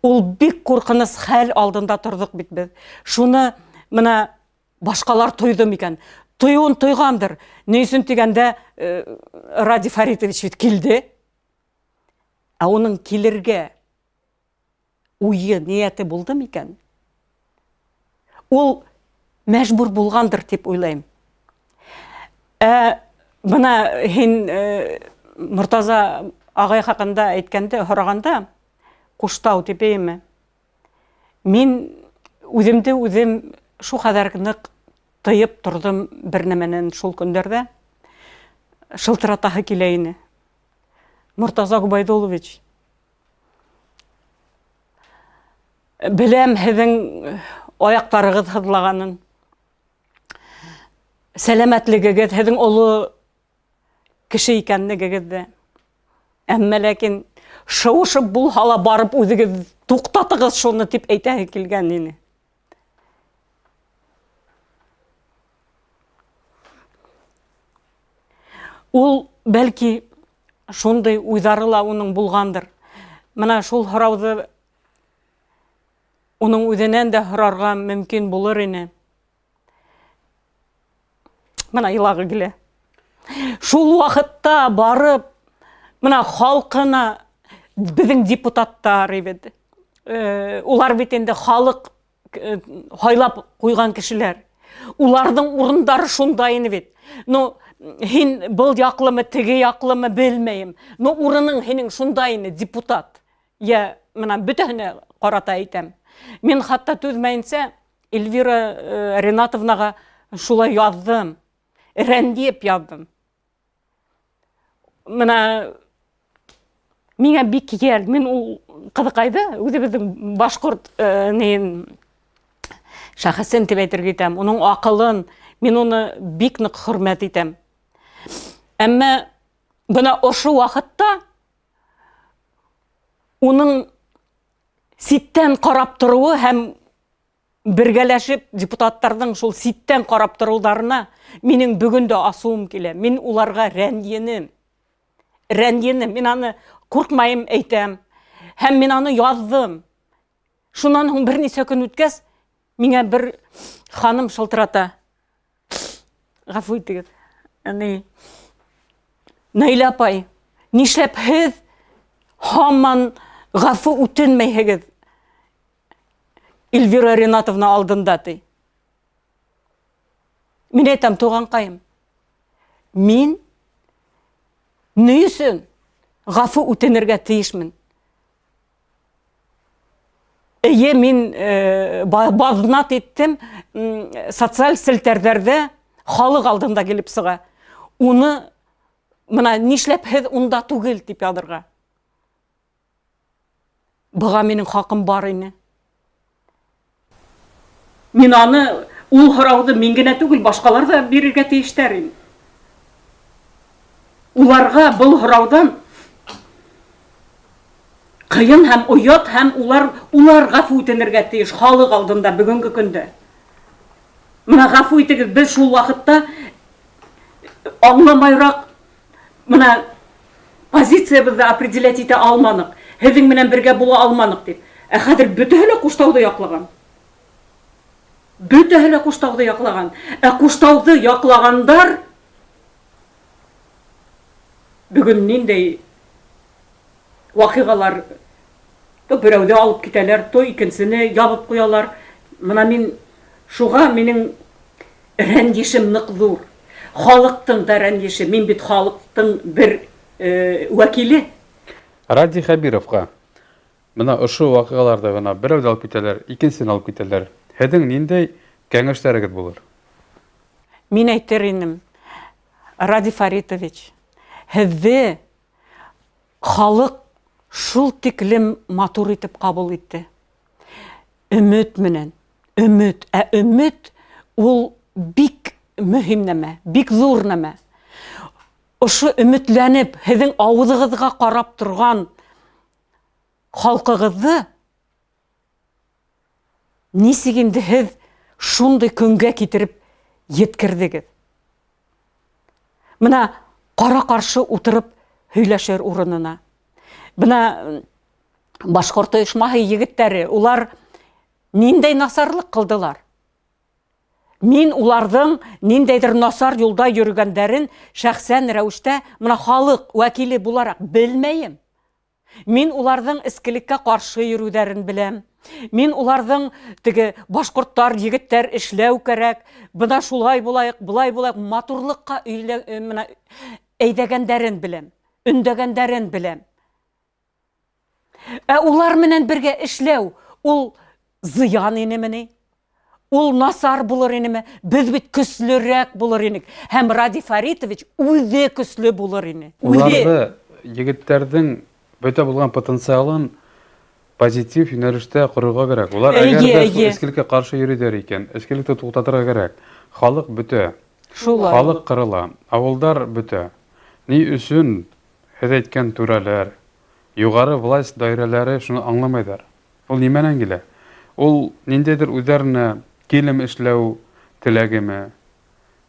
Ул бик ҡурҡыныс хәл алдында торҙоҡ бит беҙ. Шуны бына башҡалар тойҙо микән? Тойоуын тойғандыр. Ни өсөн тигәндә, Радий Фаритович бит килде. Ә уның килергә уйы, ниәте булды микән? Ул мәжбүр булғандыр тип уйлайым. Ә бына һин Мортаза ағай хаҡында әйткәндә, һорағанда, Ҡуштау тип әйеме? Мин үҙемде үҙем шул ҡәҙәр ныҡ тыйып торҙом бер нәмәнән шул көндәрҙә. Шылтыратаһы килә ине. Мортаза Губайдуллович, беләм һеҙҙең аяҡтарығыҙ һыҙлағанын, сәләмәтлегегеҙ, һеҙҙең оло кеше икәнлегегеҙҙе. Әммә ләкин шыуышып булһа ла барып үҙегеҙ туҡтатығыҙ шуны тип әйтәһе килгән ине. Ул бәлки шундай уйҙары ла уның булғандыр. Бына шул һорауҙы уның үҙенән дә һорарға мөмкин булыр ине. Бына илағы килә. Шул ваҡытта барып, бына халҡына беҙҙең депутаттар бит. Улар бит инде халыҡ һайлап ҡуйған кешеләр. Уларҙың урындары шунда ине бит. Ну, һин был яҡлымы, теге яҡлымы белмәйем. Но урының һинең шунда ине, депутат. Я бына бөтәһенә ҡарата әйтәм. Мин хатта түҙмәйенсә Эльвира Ринатовнаға шулай яҙҙым. Рәнйеп яҙҙым. Бына миңә бик йәл. Мин ул ҡыҙыҡайҙы үҙебеҙҙең башҡорт нейен шәхесен тип әйтергә итәм. Уның аҡылын мин уны бик ныҡ хөрмәт итәм. Әммә бына ошо ваҡытта уның ситтән ҡарап тороуы һәм Бергәләшеп депутаттарҙың шул ситтән ҡарап тороуҙарына минең бөгөн дә асыуым килә. Мин уларға рәнйенем. Рәнйенем. Мин аны ҡурҡмайым әйтәм. Һәм мин аны яҙҙым. Шунан һуң бер нисә көн үткәс, миңә бер ханым шылтырата. Ғәфү итегеҙ. Ни? Наилә апай, нишләп һеҙ һаман ғәфү үтенмәйһегеҙ Эльвира Ринатовна алдында, ти. Мин әйтәм, туғанҡайым, мин ни өсөн ғәфү үтенергә тейешмен? Эйе, мин э, баҙнат иттем, социаль селтәрҙәрҙә халыҡ алдында килеп сыға. Уны мына нишләп һеҙ унда түгел тип яҙырға. Быға минең хаҡым бар ине. Мин аны ул һорауҙы мин генә түгел, башҡалар ҙа бирергә тейештәр ине. Уларға был һорауҙан ҡыйын һәм оят һәм улар улар ғәфү үтенергә тейеш халыҡ алдында бөгөнгө көндә. Мына ғәфү итегеҙ, беҙ шул ваҡытта аңламайыраҡ мына позициябыҙҙы определять итә алманыҡ, һеҙҙең менән бергә була алманыҡ тип. Ә хәҙер бөтәһе лә Ҡуштауҙы яҡлаған. Бөтәһе лә Ҡуштауҙы яҡлаған. Ә Ҡуштауҙы яҡлағандар бөгөн ниндәй ваҡиғалар то берәүҙе алып китәләр, то икенсене ябып ҡуялар. Мына мин шуға минең рәнйешем ныҡ ҙур. Халыҡтың да рәнйеше. Мин бит халыҡтың бер э, вәкиле. Радий Хәбировҡа бына ошо ваҡиғаларҙы бына берәүҙе алып китәләр, икенсене алып китәләр. Һеҙҙең ниндәй кәңәштәрегеҙ булыр? Мин әйтер инем, Радий Фаритович, һеҙҙе халыҡ шул тиклем матур итеп ҡабул итте. Өмөт менән. Өмөт. Ә өмөт ул бик мөһим нәмә, бик ҙур нәмә. Ошо өмөтләнеп, һеҙҙең ауыҙығыҙға ҡарап торған халҡығыҙҙы нисек инде һеҙ шундай көнгә китереп еткерҙегеҙ? Мына ҡара-ҡаршы утырып һөйләшер урынына. Бына башҡорт ойошмаһы егеттәре, улар ниндәй насарлыҡ ҡылдылар? Мин уларҙың ниндәйҙер насар юлда йөрөгәндәрен шәхсән рәүештә мына халыҡ вәкиле булараҡ белмәйем. Мин уларҙың эскелеккә ҡаршы йөрөүҙәрен беләм. Мин уларҙың теге башҡорттар, егеттәр эшләү кәрәк, бына шулай булайыҡ, былай булайыҡ, матурлыҡҡа өйлә, э, мына әйҙәгәндәрен беләм, өндәгәндәрен беләм. Ә улар менән бергә эшләү ул зыян инеме ни? Ул насар булыр инеме? Беҙ бит көслөрәк булыр инек. Һәм Радий Фаритович үҙе көслө булыр ине. Үҙе. Уларҙы егеттәрҙең бөтә булған потенциалын позитив йүнәлештә ҡорорға кәрәк. Улар әгәр дә шул эскелеккә ҡаршы йөрөйҙәр икән, эскелекте туҡтатырға кәрәк. Халыҡ бөтә. Шулай. Халыҡ ҡырыла. Ауылдар бөтә. Ни өсөн һеҙ әйткән түрәләр, юғары власть даирәләре шуны аңламайҙар? Ул нимәнән килә? Ул ниндәйҙер үҙҙәренә килем эшләү теләгеме?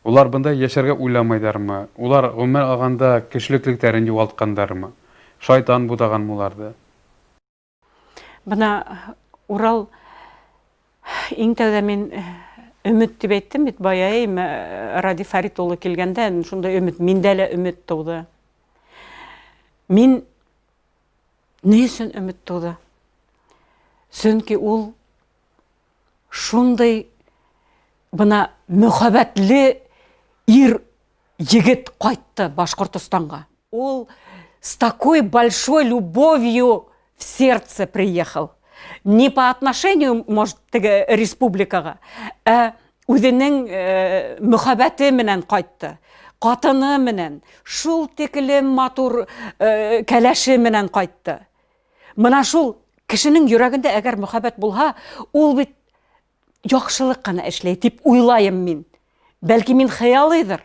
Улар бында йәшәргә уйламайҙармы? Улар, гомумән алғанда, кешелеклектәрен юғалтҡандармы? Шайтан бутағанмы уларҙы? Бына, Урал, иң тәүҙә мин өмөт тип әйттем бит бая, әйме, Радий Фәрит улы килгәндә, шундай өмөт, миндә лә өмөт тыуҙы. Мин Ни өсөн өмөт тыуҙы? Сөнки ул шундый бына мөхәббәтле ир егет ҡайтты Башҡортостанға. Ул с такой большой любовью в сердце приехал. Не по отношению, может, теге республикаға, ә үҙенең э, мөхәббәте менән ҡайтты. Ҡатыны менән, шул тиклем матур э, кәләше менән ҡайтты. Мына шул кешенең йөрәгендә әгәр мөхәббәт булһа, ул бит яҡшылыҡ ҡына эшләй тип уйлайым мин. Бәлки мин хыялыйҙыр.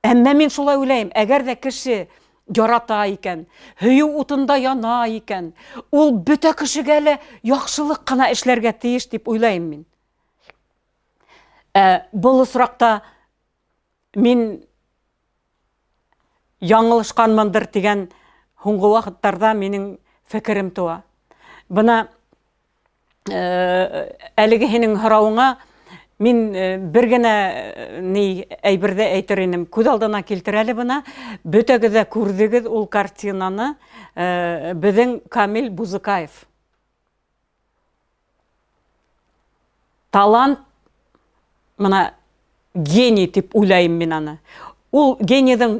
Әммә мин шулай уйлайым, әгәр дә кеше ярата икән, һөйөү утында яна икән, ул бөтә кешегә лә яҡшылыҡ ҡына эшләргә тейеш тип уйлайым мин. Ә был осраҡта мин яңылышҡанмындыр тигән һуңғы ваҡыттарҙа минең фекерем тыуа. Бына әлеге һинең һорауыңа мин бер генә ни әйберҙе әйтер инем. Күҙ алдына килтер әле бына. Бөтәгеҙ ҙә күрҙегеҙ ул картинаны. Беҙҙең Камил Бузыкаев. Талант, мына гений тип уйлайым мин аны. Ул генийҙың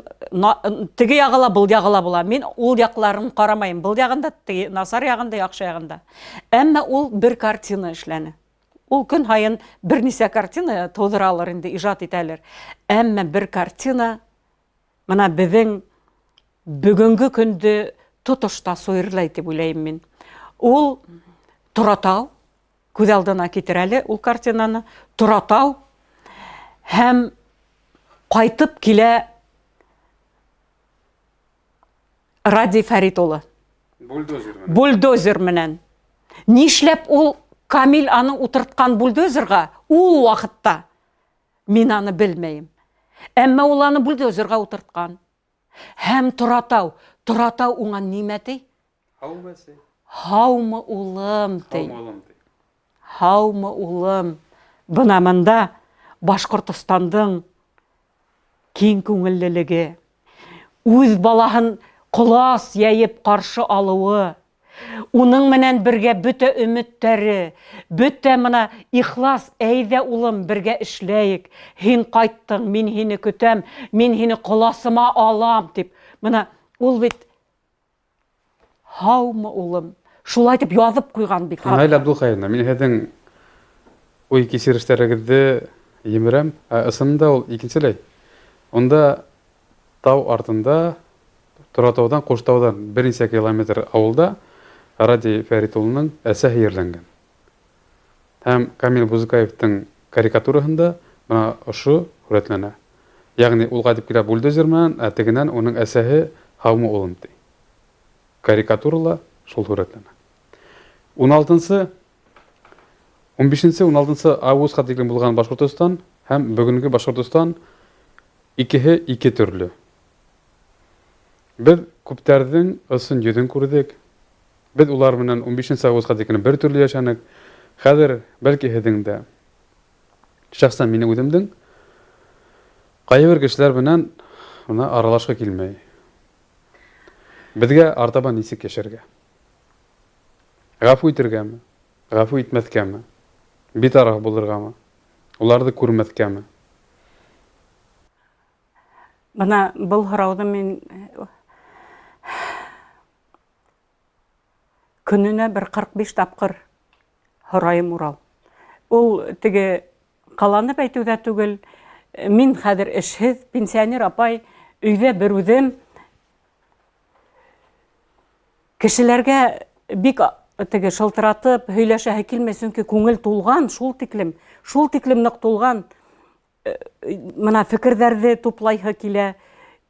теге яғы ла, был яғы ла була. Мин ул яҡларын ҡарамайым. Был яғында, теге насар яғында, яҡшы яғында. Әммә ул бер картина эшләне. Ул көн һайын бер нисә картина тыуҙыралыр инде, ижад итәлер. Әммә бер картина мына беҙҙең бөгөнгө көндө тотош тасуирлай тип уйлайым мин. Ул Торатау, күҙ алдына килтер әле ул картинаны. Торатау һәм ҡайтып килә Радий Фәрит улы. Бульдозер менән. Бульдозер менән. Нишләп ул Камил аны ултыртҡан бульдозерға ул ваҡытта мин аны белмәйем. Әммә ул аны бульдозерға ултыртҡан. Һәм Торатау, Торатау уңа нимә ти? Һаумы, әсәй? Һаумы, улым, ти. Һаумы, улым, ти. Һаумы, улым. Бына мында Башҡортостандың киң күңеллелеге, үҙ балаһын ҡолас йәйеп ҡаршы алыуы, уның менән бергә бөтә өмөттәре, бөтә мына ихлас, әйҙә улым, бергә эшләйек, һин ҡайттың, мин һине көтәм, мин һине ҡоласыма алам, тип. Мына ул бит һаумы, улым, шулай тип яҙып ҡуйған бит. Наилә Абдулхаевна, мин һеҙҙең уй кисерештәрегеҙҙе емерәм, ә ысынында ул икенселәй. Унда тау артында, Торатауҙан, Ҡуштауҙан бер нисә километр ауылда Радий Фәрит улының әсәһе ерләнгән. Һәм Камил Бузыкаевтың карикатураһында бына ошо һүрәтләнә. Йәғни ул ҡайтып килә бульдозер менән, ә тегенән уның әсәһе һаумы улым ти. Карикатурала шул һүрәтләнә. Ун алтынсы, ун бишенсе, ун алтынсы августҡа тиклем булған Башҡортостан һәм бөгөнгө Башҡортостан икеһе ике төрлө. Беҙ күптәрҙең ысын йөҙөн күрҙек. Беҙ улар менән ун бишенсе августҡа тиклем бер төрлө йәшәнек. Хәҙер бәлки һеҙҙең дә, шәхсән минең үҙемдең ҡайһы бер кешеләр менән бына аралашҡы килмәй. Беҙгә артабан нисек йәшәргә? Ғәфү итергәме? Ғәфү итмәҫкәме? Битараф булырғамы? Уларҙы күрмәҫкәме? Бына был һорауҙы мин көнөнә бер 45 тапҡыр һорайым, Урал. Ул теге ҡаланып әйтеү ҙә түгел. Мин хәҙер эшһеҙ, пенсионер апай, өйҙә бер үҙем. Кешеләргә бик теге шылтыратып һөйләшәһе килмәй, сөнки күңел тулған, шул тиклем, шул тиклем ныҡ тулған. Мына фекерҙәрҙе туплайһы килә,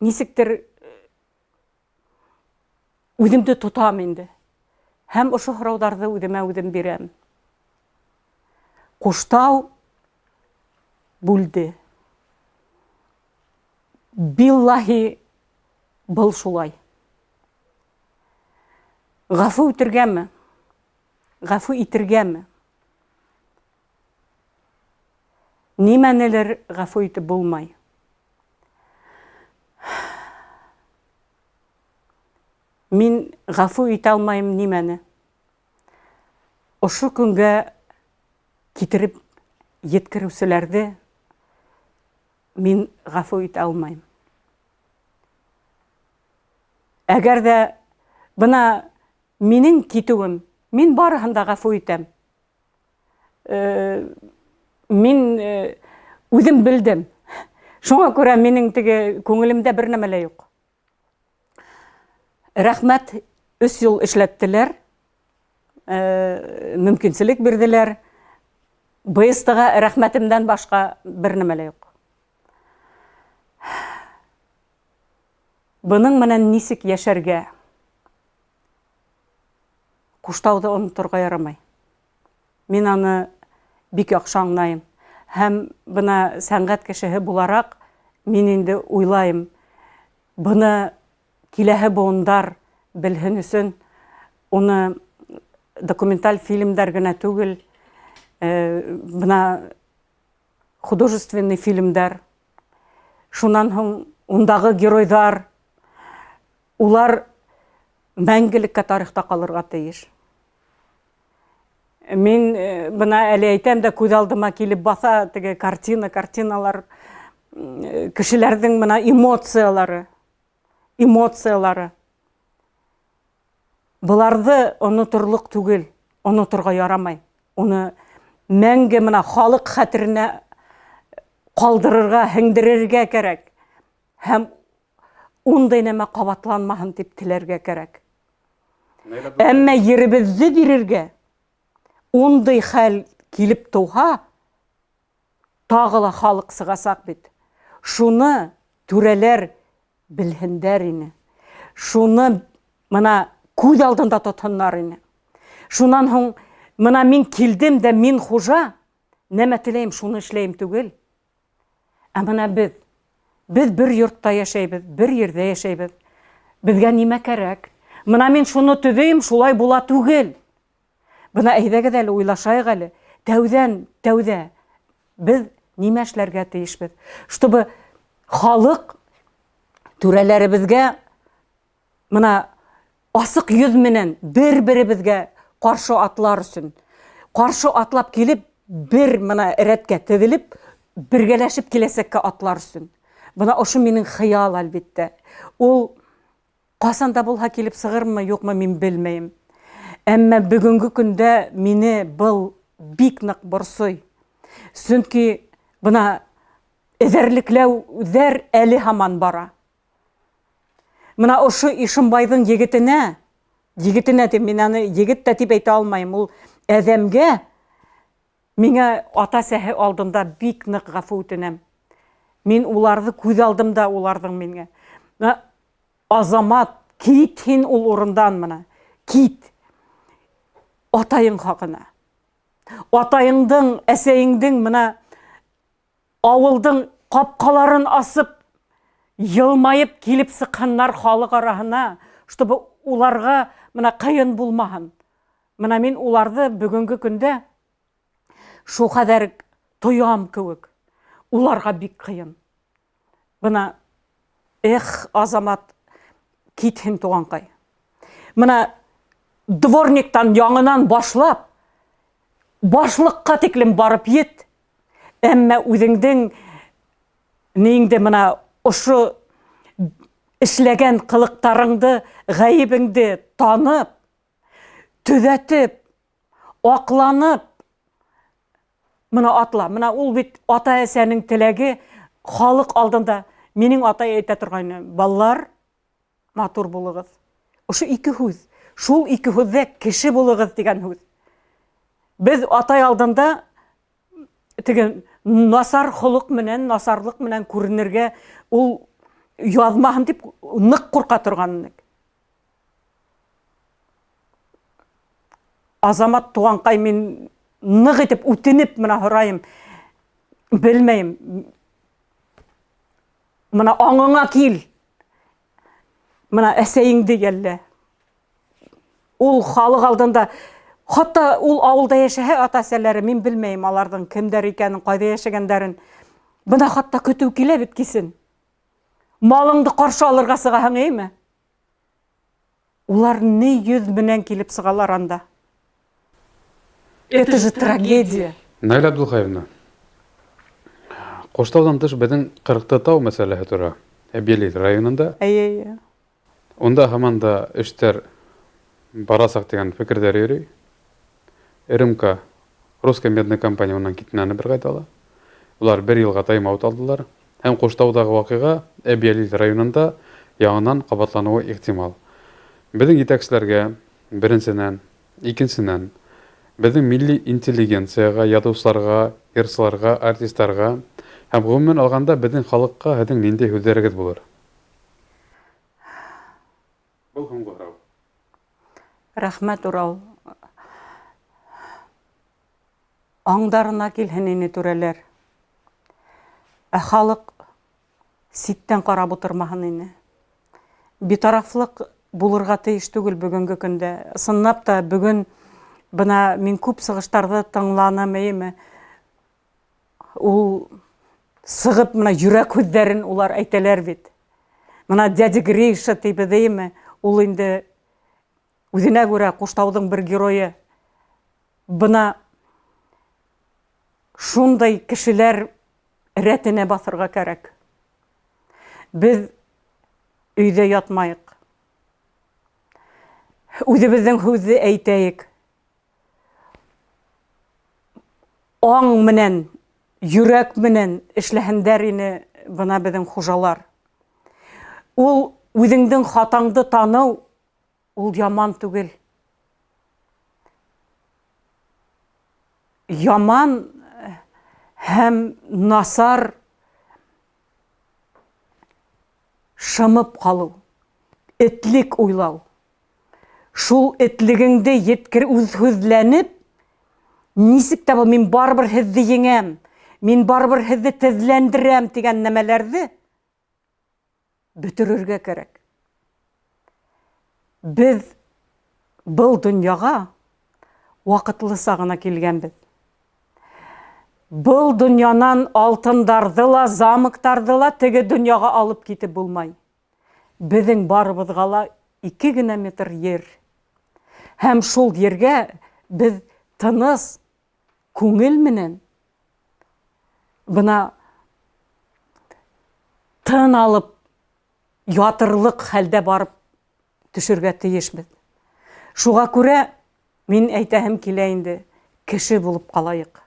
нисектер үҙемде тотам инде. Һәм ошо һорауҙарҙы үҙемә үҙем бирәм. Ҡуштау бүлде. Биллаһи, был шулай. Ғәфү итергәме? Ғәфү итергәме? Нимәнелер ғәфү итеп булмай. Мин ғәфү итә алмайым нимәне. Ошо көнгә китереп еткереүселәрҙе мин ғәфү итә алмайым. Әгәр ҙә бына минең китеүем, мин барыһын да ғәфү итәм. Мин үҙем белдем. Шуңа күрә минең теге күңелемдә бер нәмә лә юҡ. Рәхмәт, 3 йыл эшләттеләр, мөмкинселек бирҙеләр. БСТ-ға рәхмәтемдән башҡа бер нәмә лә юҡ. Бының менән нисек йәшәргә? Ҡуштауҙы оноторға ярамай. Мин аны бик яҡшы аңлайым. Һәм бына сәнғәт кешеһе булараҡ мин инде уйлайым, быны киләһе быуындар белһен өсөн уны документаль фильмдар генә түгел, бына художественный фильмдар, шунан һуң ундағы геройҙар, улар мәңгелеккә тарихта ҡалырға тейеш. Мин бына әле әйтәм дә, күҙ алдыма килеп баҫа теге картина, картиналар, кешеләрҙең бына эмоциялары, эмоциялары. Быларҙы оноторлоҡ түгел, оноторға ярамай. Уны мәңге бына халыҡ хәтеренә ҡалдырырға, һеңдерергә кәрәк. Һәм ундай нәмә ҡабатланмаһын тип теләргә кәрәк. Әммә еребеҙҙе бирергә ундай хәл килеп тыуһа, тағы ла халыҡ сығасаҡ бит. Шуны түрәләр белһендәр ине. Шуны бына күҙ алдында тотһоннар ине. Шунан һуң бына мин килдем дә мин хужа, нәмә теләйем, шуны эшләйем түгел. Ә бына беҙ бер йортта йәшәйбеҙ, бер ерҙә йәшәйбеҙ. Беҙгә нимә кәрәк? Бына мин шуны төҙөйөм, шулай була түгел. Бына әйҙәгеҙ әле, уйлашайыҡ әле. Тәүҙән, тәүҙә беҙ нимә эшләргә тейешбеҙ? Чтобы халыҡ түрәләребеҙгә бына асыҡ йөҙ менән бер-беребеҙгә ҡаршы атлар өсөн, ҡаршы атлап килеп, бер бына рәткә теҙелеп, бергәләшеп киләсәккә атлар өсөн. Бына ошо минең хыял, әлбиттә. Ул ҡасан да булһа килеп сығырмы, юҡмы, мин белмәйем. Әммә бөгөнгө көндә мине был бик ныҡ борсой. Сөнки бына эҙәрлекләүҙәр әле һаман бара. Бына ошо Ишембайҙың егетенә, егетенә тип мин аны егет тә тип әйтә алмайым, ул әҙәмгә миңә ата-әсәһе алдында бик ныҡ ғәфү үтенәм. Мин уларҙы күҙ алдымда уларҙың миңә. Бына Азамат, кит һин ул урындан бына. Кит. Атайың хаҡына. Атайыңдың, әсәйеңдең бына ауылдың ҡапҡаларын асып, йылмайып килеп сыҡһыннар халыҡ араһына, чтобы уларға бына ҡыйын булмаһын. Бына мин уларҙы бөгөнгө көндә шул хәҙәр тоям кеүек. Уларға бик ҡыйын. Бына, эх, Азамат, кит һин, туғанҡай. Бына дворниктан яңынан башлап, башлыҡҡа тиклем барып ет. Әммә үҙеңдең ниңде бына ошо эшләгән ҡылыҡтарыңды, ғәйебеңде танып, төҙәтеп, аҡланып, бына атла. Бына ул бит ата-әсәнең теләге халыҡ алдында. Минең атай әйтә торғайны: балалар, матур булығыҙ. Ошо ике һүҙ. Шул ике һүҙҙә кеше булығыҙ тигән һүҙ. Беҙ атай алдында теге насар холоҡ менән, насарлыҡ менән күренергә ул яҙмаһын тип ныҡ ҡурҡа торған инек. Азамат туғанҡай, мин ныҡ итеп үтенеп бына һорайым. Белмәйем. Бына аңыңа кил. Бына әсәйеңде йәллә. Ул халыҡ алдында, хатта ул ауылда йәшәһә ата-әсәләре, мин белмәйем аларҙың кемдәр икәнен, ҡайҙа йәшәгәндәрен. Бына хатта көтөү килә бит кисен. Малыңды ҡаршы алырға сығаһың, эйме? Улар ни йөҙ менән килеп сығалар анда? Это же трагедия. Наиля Абдулхаевна, Ҡоштауҙан тыш беҙҙең Ҡырыҡты тау мәсьәләһе тора Әбйәлил районында. Эйе, эйе. Унда һаман да эштәр барасаҡ тигән фекерҙәр йөрөй. РМК, Русская медная компания унан китмәне бер ҡайта ла. Улар бер йылға тайм-аут алдылар. Һәм Ҡоштауҙағы ваҡиға Әбйәлил районында яңынан ҡабатланыуы ихтимал. Беҙҙең етәкселәргә беренсенән, икенсенән, беҙҙең милли интеллигенцияға, яҙыусыларға, йырсыларға, артистарға һәм ғөмүмән алғанда беҙҙең халыҡҡа һеҙҙең ниндәй һүҙҙәрегеҙ булыр? Был һуңғы һорау. Рәхмәт, Урал. Аңдарына килһен ине түрәләр. Ә халыҡ ситтән ҡарап ултырмаһын ине. Битарафлыҡ булырға тейеш түгел бөгөнгө көндә. Ысынлап та бөгөн бына мин күп сығыштарҙы тыңланым, эйеме? Ул сығып бына йөрәк һүҙҙәрен улар әйтәләр бит. Бына дядя Гриша тибеҙ, эйеме? Ул инде үҙенә күрә Ҡуштауҙың бер геройы. Бына шундай кешеләр рәтенә баҫырға кәрәк. Беҙ өйҙә ятмайыҡ. Үҙебеҙҙең һүҙҙе әйтәйек. Аң менән, йөрәк менән эшләһендәр ине бына беҙҙең хужалар. Ул үҙеңдең хатаңды таныу ул яман түгел. Яман һәм насар шымып ҡалыу, этлек уйлау. Шул этлегеңде еткер үҙ һүҙләнеп, нисек тә был мин барыбер һеҙҙе еңәм, мин барыбер һеҙҙе теҙләндерәм тигән нәмәләрҙе бөтөрөргә кәрәк. Беҙ был донъяға ваҡытлыса ғына килгәнбеҙ. Был донъянан алтындарҙы ла, замоктарҙы ла теге донъяға алып китеп булмай. Беҙҙең барыбыҙға ла 2 генә метр ер. Һәм шул ергә беҙ тыныс күңел менән бына тын алып ятырлыҡ хәлдә барып төшөргә тейешбеҙ. Шуға күрә мин әйтәһем килә инде, кеше булып ҡалайыҡ.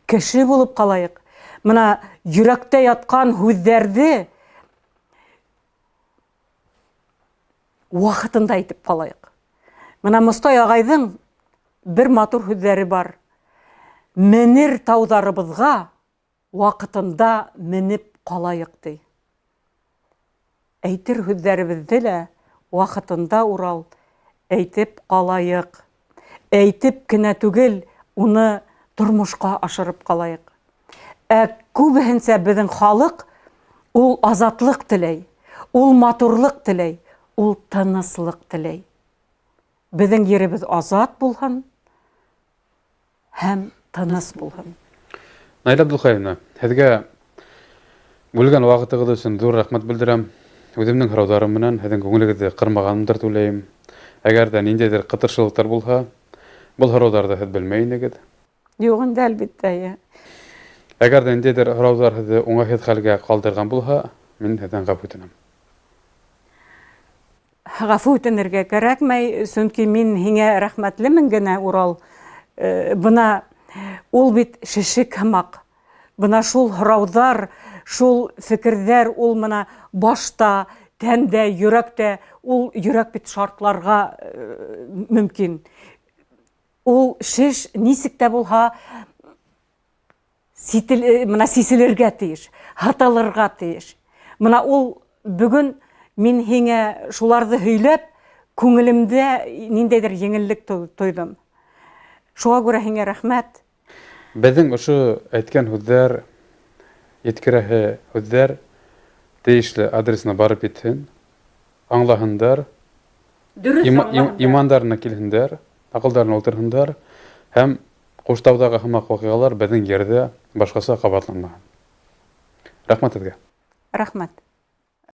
Кеше булып ҡалайыҡ. Бына йөрәктә ятҡан һүҙҙәрҙе ваҡытында әйтеп ҡалайыҡ. Бына Мостай ағайҙың бер матур һүҙҙәре бар. Менер тауҙарыбыҙға ваҡытында менеп ҡалайыҡ, ти. Әйтер һүҙҙәребеҙҙе лә ваҡытында, Урал, әйтеп ҡалайыҡ. Әйтеп кенә түгел, уны тормошҡа ашырып ҡалайыҡ. Ә күбеһенсә беҙҙең халыҡ ул азатлыҡ теләй, ул матурлыҡ теләй, ул тыныслыҡ теләй. Беҙҙең еребеҙ азат булһын һәм тыныс булһын. Наилә Абдулхаевна, һеҙгә бүлгән ваҡытығыҙ өсөн ҙур рәхмәт белдерәм. Үҙемдең һорауҙарым менән һеҙҙең күңелегеҙҙе ҡырмағанымдыр тип уйлайым. Әгәр ҙә ниндәйҙер ҡытыршылыҡтар булһа, был һорауҙарҙы һеҙ белмәй инегеҙ. Юҡ инде, әлбиттә, йә. Әгәр ҙә ниндәйҙер һорауҙар һеҙҙе уңайһыҙ хәлгә ҡалдырған булһа, мин һеҙҙән ғәфү үтенәм. Ғәфү үтенергә кәрәкмәй, сөнки мин һиңә рәхмәтлемен генә, Урал. Бына ул бит шешек һымаҡ. Бына шул һорауҙар, шул фекерҙәр ул бына башта, тәндә, йөрәктә, ул йөрәк бит шартларға мөмкин. Ул шеш нисек тә булһа бына сиселергә тейеш, һатылырға тейеш. Бына ул бөгөн мин һиңә шуларҙы һөйләп, күңелемдә ниндәйҙер еңеллек тойҙом. Шуға күрә һиңә рәхмәт. Беҙҙең ошо әйткән һүҙҙәр, еткерәһе һүҙҙәр тейешле адресына барып етһен, аңлаһындар, Дөрөҫ аңлаһындар. имандарына килһендәр, аҡылдарына ултырһындар һәм Ҡуштауҙағы һымаҡ ваҡиғалар беҙҙең ерҙә башҡаса ҡабатланмаһын. Рәхмәт һеҙгә. Рәхмәт.